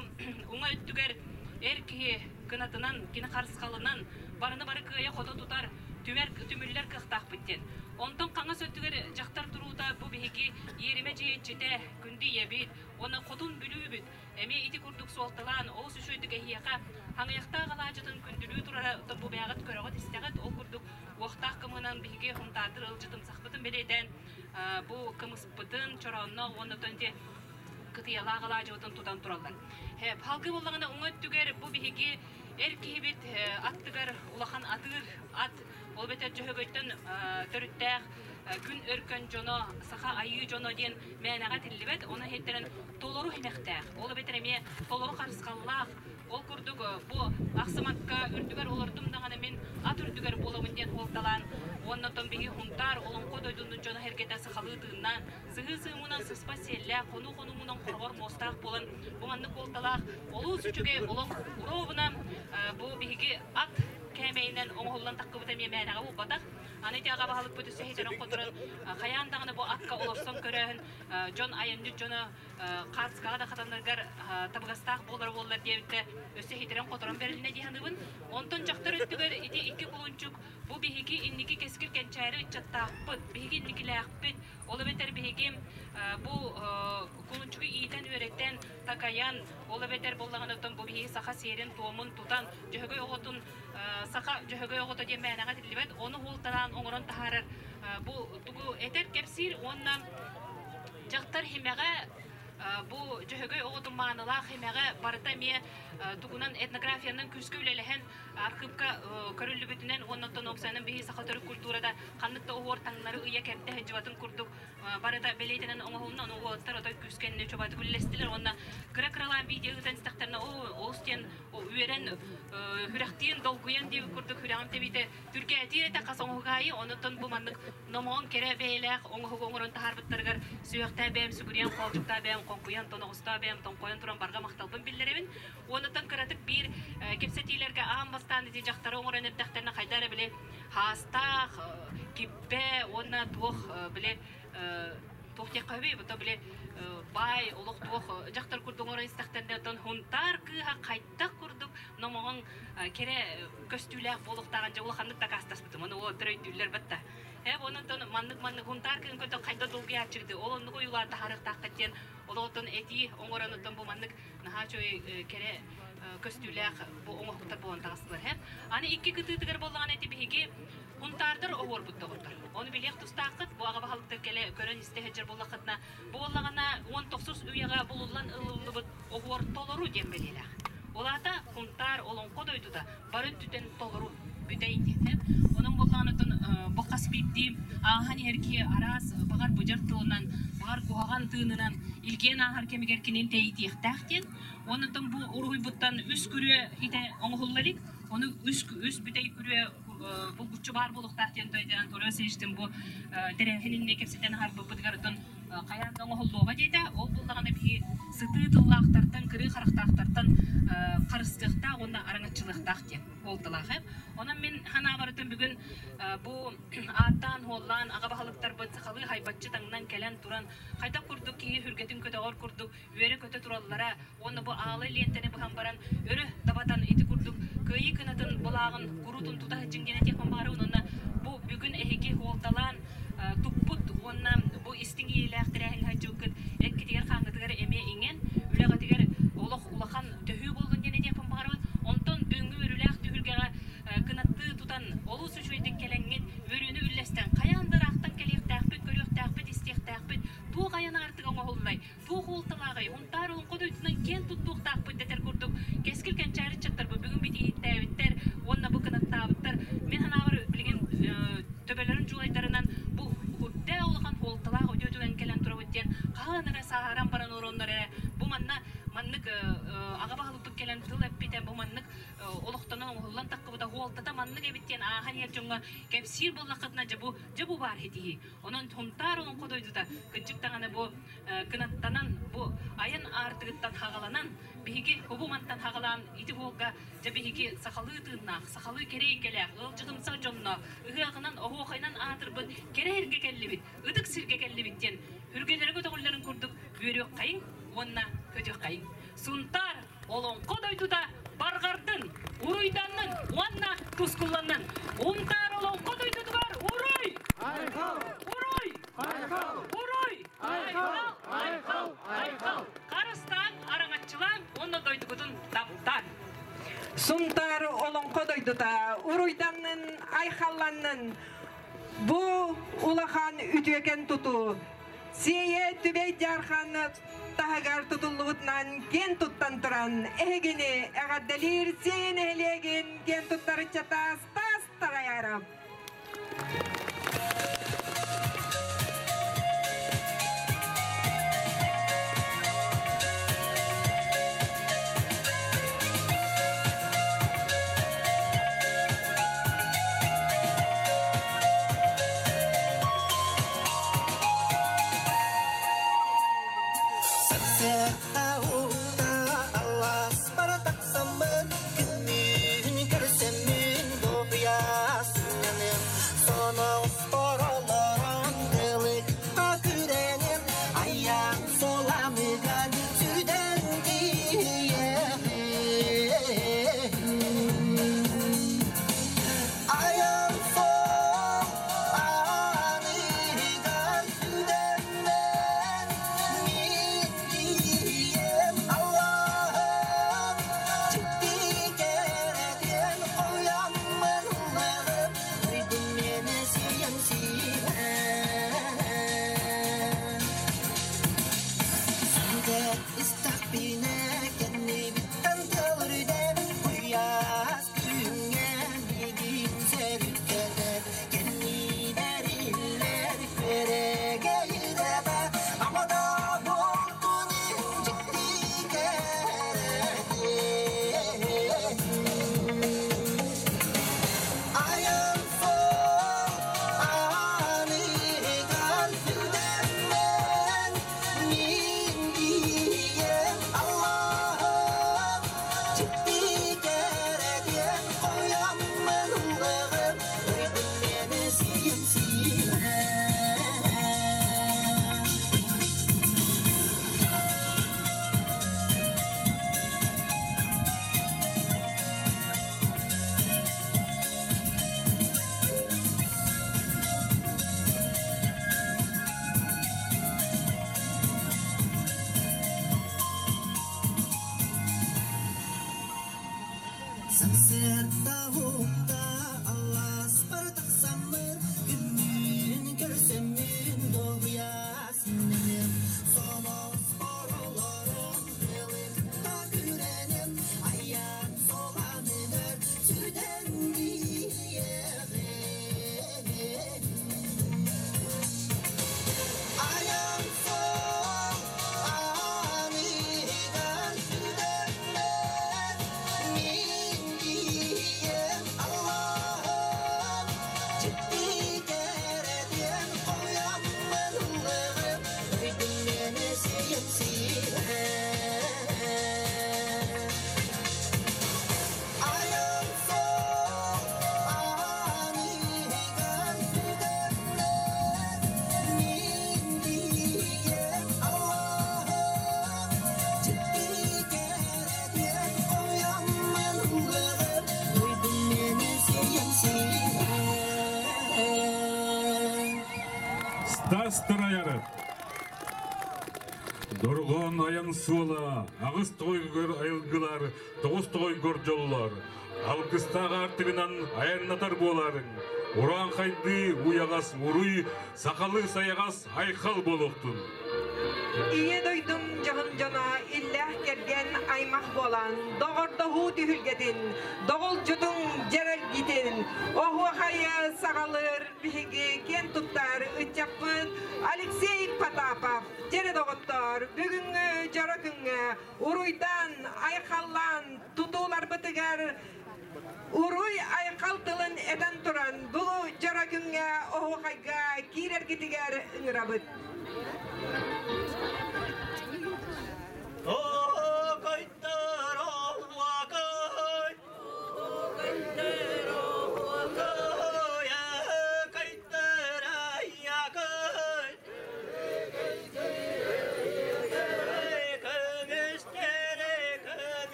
уҥа өттүгэр эр киһи кынатынан, кини харысхалынан барыны бары кыайа-хото тутар, түмэр, түмүллэр кыахтаахпыт диэн. Онтон хаҥас өттүгэр дьахтар туруута бу биһиги иэримэ дьиэ иччитэ, күндү ийэбит уонна хотун Бүлүүбүт эмиэ ити курдук суолталаан олус үчүгэйдик эһиэхэ хаҥыйахтаах алаадьытын күндүлүү турара бу бэйэҕит көрөҕүт-истэҕит. Ол курдук уохтаах кымыһынан биһиги Һунтаардыр ыалдьытымсахпытын бэлиэтээн бу кымыспытын, чороонноох уонна ити кытыйалаах алаадьыбытын тутан тураллар. Халгы буоллаҕына уҥа өттүгэр бу биһиги эр киһибит аттыгар улахан атыыр ат, ол эбэтэр Дьөһөгөйтөн төрүттээх күн өркөн дьоно, саха айыы дьоно диэн мээнэҕэ этиллибэт, ону иһиттэрэн толору химэхтээх, ол эбэтэр эмиэ толору харысхаллаах. Ол курдук бу ахсымакка үрдүгэр олордум даҕаны мин ат үрдүгэр буолабын диэн суолталаан уонна оттон биһиги Һунтаар олоҥхо дойдунун дьоно сэргэтэ сахалыы тыыннаан, сыһыы сыымынан сыспа сиэллээх, хонуу хонуумунан хороҕор муостаах буолан бу маннык суолталаах олус үчүгэй олох уруобуна бу биһиги ат. кээмэйинэн оҥоһуллан таххыбыта эмиэ мээнэҕэ буолбатах. Аны ити аҕа баһылыкпыт өссө иһитэрин хоторон хайаан даҕаны бу акка олорсон көрөөһүн дьон айанньыт дьоно хаартыскаҕа да хатанаргар табыгастаах буолар буоллар диэбиттэ өссө иһитэрэн хоторон бэрилинэ дии саныыбын. Онтон дьахтар өттүгэр ити икки кулунчук бу биһиги инники кэскил кэнчээри ыччаттаахпыт, биһиги инникилээхпит, ол эбэтэр биһиги бу кулунчугу иитэн үөрэтэн, такайан, ол эбэтэр буоллаҕына оттон бу биһиги саха сиэрин-туомун тутан, дьөһөгөй оҕотун саха дьөһөгөй оҕото диэн мээнэҕэ этиллибэт, ону уолтанаан оҥорон таһаарар бу тугу этэр кэпсиир уонна дьахтар химэҕэ бу дьөһөгөй оҕотун маанылаах химэҕэ барыта эмиэ тугунан этнографиянан күүскэ үлэлэһэн архыыпка көрүллүбүтүнэн уонна оттон уопсайынан биһи саха төрүт культурата ханнык да оһуор таҥнары ыйа кэрдэ сылдьыбатын курдук барыта бэлиэтэнэн оҥоһулунна, ону уолаттар отой күүскэнни чобаатык үллэстилэр уонна кыра-кыралаан видео ыытан истэхтэринэ оо олус диэн үөрэн хүрэхтиин долгуйан диэбит курдук хүрэҕим тэбиитэ түргээтиир этэ хас оҥоһук аайы. Онуттан бу маннык номоҕон кэрэ бэйэлээх оҥоһугу оҥорон таһаарбыттарыгар сүһүөхтээ бэйэм сүгүрүйэн, хоолдьуктаа бэйэм хоҥкуйан, тоноҕостоо бэйэм тоҥхойон туран барҕа махталбын биллэрэбин. Онуттан кыратык биир кэпсэтиилэргэ аан бастаан ити дьахтары оҥорон эрдэхтэринэ хайда эрэ били хаастаах, киппэ уонна туох били туох диэххэ сөбүй, бу били баай олох туох дьахтар курдук оҥорон истэхтэринэ оттон Хунтаар кыыһа хайдах курдук номоҕон кэрэ көстүүлээх буолуохтааҕын дьэ улаханнык дакаастаспытым. Ону уолаттар өйдүүллэр батта. Ээ онон маннык-маннык Хунтаар кыыһын көтө хайда долгуйааччыгыты ол оннук ойуулаан таһаарыахтааххыт диэн олоҕуттан этии оҥорон оттон бу маннык наһаа үчүгэй кэрэ көстүүлээх бу оҥоһуктар буолан таҕыстылар. Аны икки кытыытыгар буоллаҕына ити биһиги Хунтаардар оһуорбут доҕоттор. Ону билиэх тустааххыт, бу аҕа баһылыктар кэлэ көрөн истэ сылдьар буоллаххытына, буоллаҕына 19 үйэҕэ булуллан ылыллыбыт оһуор толору диэн бэлиэлээх. Ол аата Хунтаар олоҥхо дойдута бары өттүтэн толору бүтэй диэн. Онон буоллаҕына бу хас биирдии ааһан иһэр киһи араас баҕар быдьар тылынан, баҕар куһаҕан тыынынан илгиэн ааһар кэмигэр кинини тэйитиэхтээх диэн. Онон бу уруһуйбуттан үс күрүө итэ оҥоһулла илик. Ону үс бүтэй күрүө булгуччу баар буолуохтаах диэн тойдоон Тура Васильевичтин бу тэрээһин иннинэ кэпсэтэн аһарбыппытыгар оттон хайаан да оҥоһуллуоҕа диэтэ. Ол буоллаҕына биһи сытыы тыллаахтартан, кырыы харахтаахтартан харыстыахтаах уонна араҥаччылыахтаах диэн буолталаах. Онон мин санаабарытын бүгүн бу ааттаан-хуоллаан аҕа баһылыктарбыт сахалыы хайбаччы таҥнан кэлэн туран хайдах курдук киһи хүргэтин көтөҕөр курдук үөрэ-көтө тураллара уонна бу аалай лиэнтэни быһан баран өрө дабатан ити курдук кыайыы кынатын былааҕын куруутун тута сылдьыҥ диэн этиэхпин баҕарабын уонна бу бүгүн эһиги хуолталаан туппут уонна бу истиҥ иэйиилээх тэрээһиҥҥэ сылдьыбыккыт эккитигэр-хааҥҥытыгар эмиэ иҥэн үлэҕитигэр олох улахан төһүү буоллун диэн этиэхпин баҕарабын. Онтон бүгүҥҥү үөрүүлээх түһүлгэҕэ кынаттыы тутан олус үчүгэйдик кэлэҥҥит үөрүүнү үллэстэн хайаан да ыраахтан кэлиэхтээхпит, көрүөхтээхпит, истиэхтээхпит, туох айан аартыга оҥоһуллай, туох уолталааҕый, Хунтаар олоҥхо дойдутунан киэн туттуохтаахпыт дэтэр курдук кэскил кэнчээри ыччаттарбыт бүгүн битииһиттээбиттэр уонна бу кынаттаабыттар. Мин санаабар билигин төбөлөрүн дьулайдарынан бу үрдээх улахан суолталаах үтүө түгэн кэлэн турабыт диэн хаһан эрэ сааһыран баран ороннор эрэ бу манна маннык аҕа баһылыкпыт кэлэн тыл эппитэ бу маннык олохтонон оҥоһуллан таххыбыта суолтата маннык эбит диэн ааһан иһэр дьоҥҥо кэпсиир буоллаххытына дьэ бу баар һитиһии. Онон Хунтаар олоҥхо дойдута кырдьык даҕаны бу кынаттанан, бу айан аартыгыттан хаҕаланан, биһиги кубу мантан хаҕалаан ити уолга дьэ биһиги сахалыы тыыннаах, сахалыы кэрэ эйгэлээх, ыалдьытымсах дьонно ыһыаҕынан, оһуохайынан аатырбыт кэрэ сиргэ кэллибит, ытык сиргэ кэллибит диэн үргэлэрэ көтөҕүллэрин курдук үөрүөххэйиҥ уонна көтүөххэйиҥ. Сунтаар олоҥхо дойдута барҕардын, уруйданнын уонна тускулланнын. Унтаар олоҥхо дойдутугар уруй! Айхал! Уруй! Айхал! Уруй! Айхал! Айхал! Айхал! Харыстаан, араҥаччылаан уонна дойдугутун таптаан. Сунтаар олоҥхо дойдута уруйданнын, айхалланнын. Бу улахан үтүөкэн тутуу. Сиэйэ Түбэй Дьаархан таһыгар тутуллубутунан киэн туттан туран, эһигини эҕэрдэлиир Сиэйэ нэһилиэгин киэн туттар ыччата Стас Тараяров. Алас бара тахсаммын, күннүүн көрсөммүн. Сарсыарда уһукта алласпар тахсаммын, Күммүн көрсөммүн дуоһуйа симнэнем. Сонос оролорум тылыкта күрэнем, Айан соланыгар сүрдэн диэҕим. Айан сол аныгар сүрдэммэт, Мин диэн Аллаһым дьикти кэрэтиэн хоһуйаммын ыллыгым, Дойдум миэнэ сиэм сирэ. Айан сол аныгар сүрдэммэт, Мин диэн Аллаһым дьикти кэрэтиэн хоһуйаммын ыллыгым, Дойдум миэнэ сиэм сирэ. Стас Тараяров. Дорҕоон айан суола, аҕыс тоҕойгор айылгылар, тоҕус тоҕойгор дьоллор. Алгыстаах аартыгынан айаннатар буоларыҥ. Урааҥхайдыы уйаҕас уруй, сахалыы сайаҕас айхал буолуохтун. Ийэ дойдум дьоһун дьоно иллээх кэргэн аймах буолан, доҕордоһуу түһүлгэтин, доҕолдьутуҥ дьэрэлгитин, оһуохайы саҕалыыр биһиги киэн туттар ыччаппыт Алексей Потапов. Дьэрэ доҕоттор, бүгүҥҥү дьоро күҥҥэ уруйдан, айхаллаан тутууларбытыгар уруй айхал тылын этэн туран, бу дьоро күҥҥэ оһуохайга киирэргитигэр ыҥырабыт.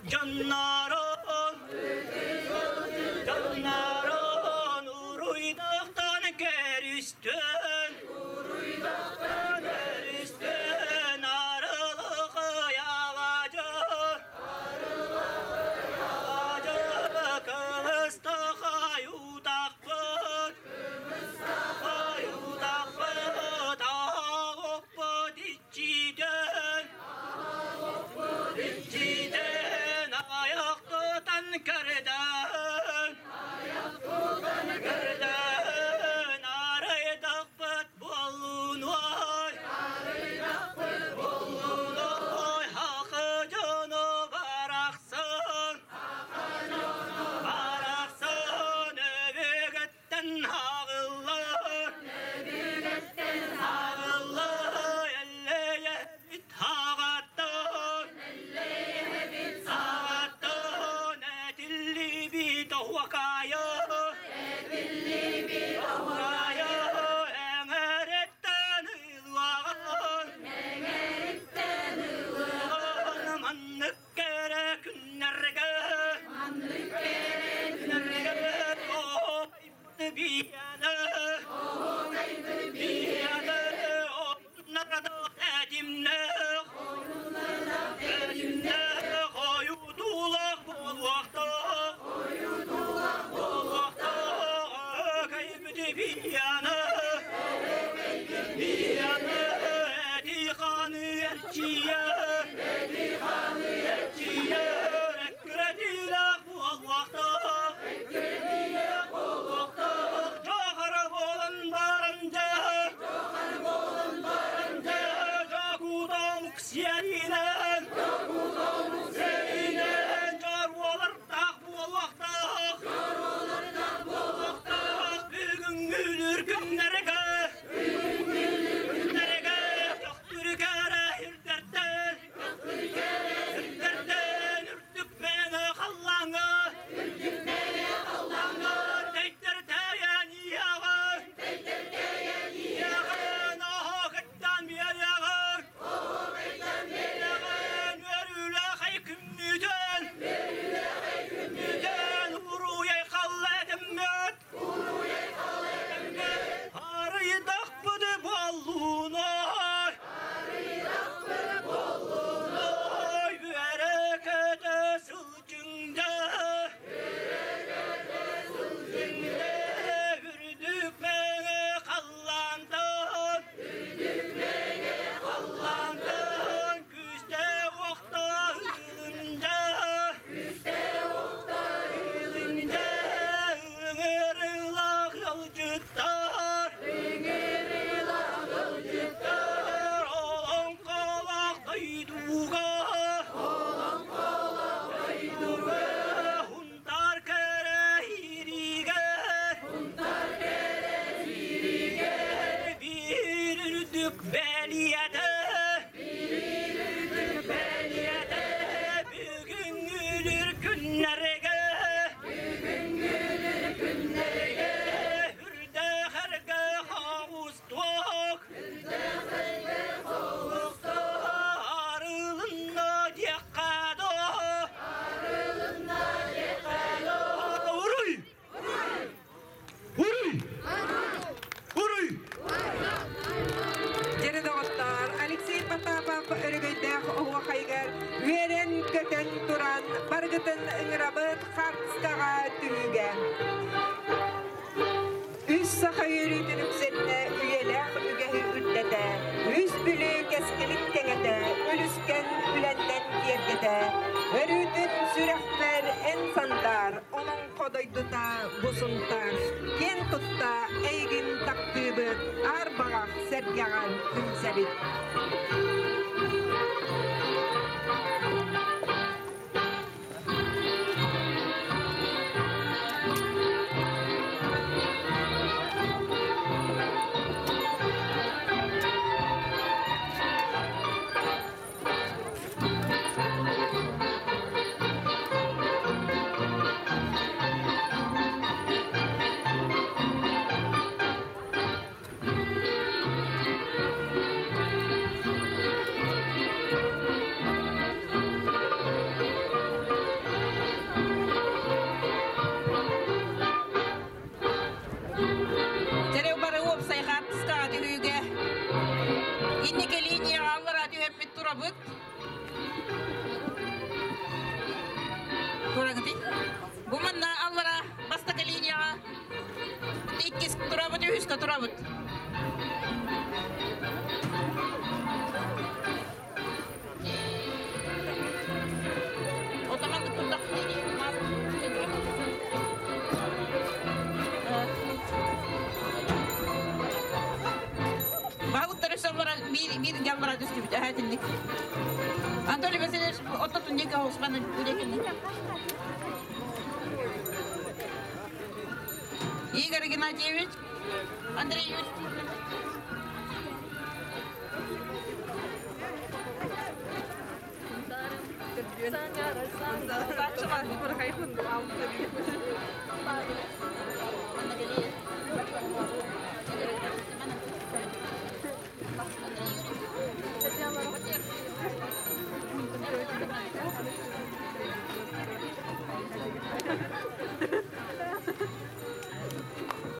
Дьоннорун, дьоннорун уруйдахтан көрүстүн, көрүстүн арылыкыйаҕадьы, кылыстахай утахпыт, утахпыт, ағоппут иччиден, иччиден аяқ тұтан кірден, кірден арайдақпыт болун ой, болун ой, хақы жону барақсын, барақсын өбегеттен ағыллар, ағыллар, әллее бит ағаттан, ағаттан, әтілі бит уақайы, уақайы, әңәреттен ылуаған, маннык кәрі күннәргә, күннәргә, бияны, бияны, әдимнех, әдимнех, ойудулақ болуақтақ, болуақтақ, кайбыды бияны, бияны, әдиқаны әрчия, әрчия, әккіредилақ болуақтақ, болуақтақ, жоғары болын барынжа, жакудам ксеринен, серинен, жаруалар тақ болуақтақ, болуақтақ, бүгін үлір күннерге, күннерге, тоқтүркәрі ирдерден, ирдерден, үрдік мені қаллаңы, тәйттер тәйен ияғы, ияғы, нахақыттан беряғы, өрүлі қай күммүден, күммүден, уруяй қалладыммет, арыйдақпыды боллуной, ой, берекеті сылчыңда, үрдік мені қалландың, қалландың, күсте оқтарында, ыңырылақ жылжыттар, олоңқолақ дойдуға, хунтар кәрі ириге, bir үрдік бәлиәді, бүгін үлір күннәрге, үрді хәрге хауыстық, арылына декқады. Уруй! Уруй! Уруй! Жері доғыттар, Алексей Потапов өрігейдәқ оғақайгар, Верен көтен туран, баргытын ыңырабыт қартыстаға түйіге. Үс саха үйрүтүн үксетне үйеләх үгәһи үрдәтә, үс бүлү кәскелик кәңәтә, үлүскән үләннән киергәтә, өрүтүн сүрәхмәр эн сандар, оның қодойдута бусунтар, кен тутта эйгин таптыбыт, ар бағақ сәргәгән күнсәбит. Икки линияҕа аллара түһэммит турабыт. Турагытый. Бу манна аллара бастакы линияҕа иккис турабыт, үһүскэ турабыт. Баһылыктар өссө биир дьаллара түстүбүт эһэтинник. Анатолий Васильевич оттотун диэки оҕусман үлэкинник. Игорь Геннадьевич, Андрей Юрьевич.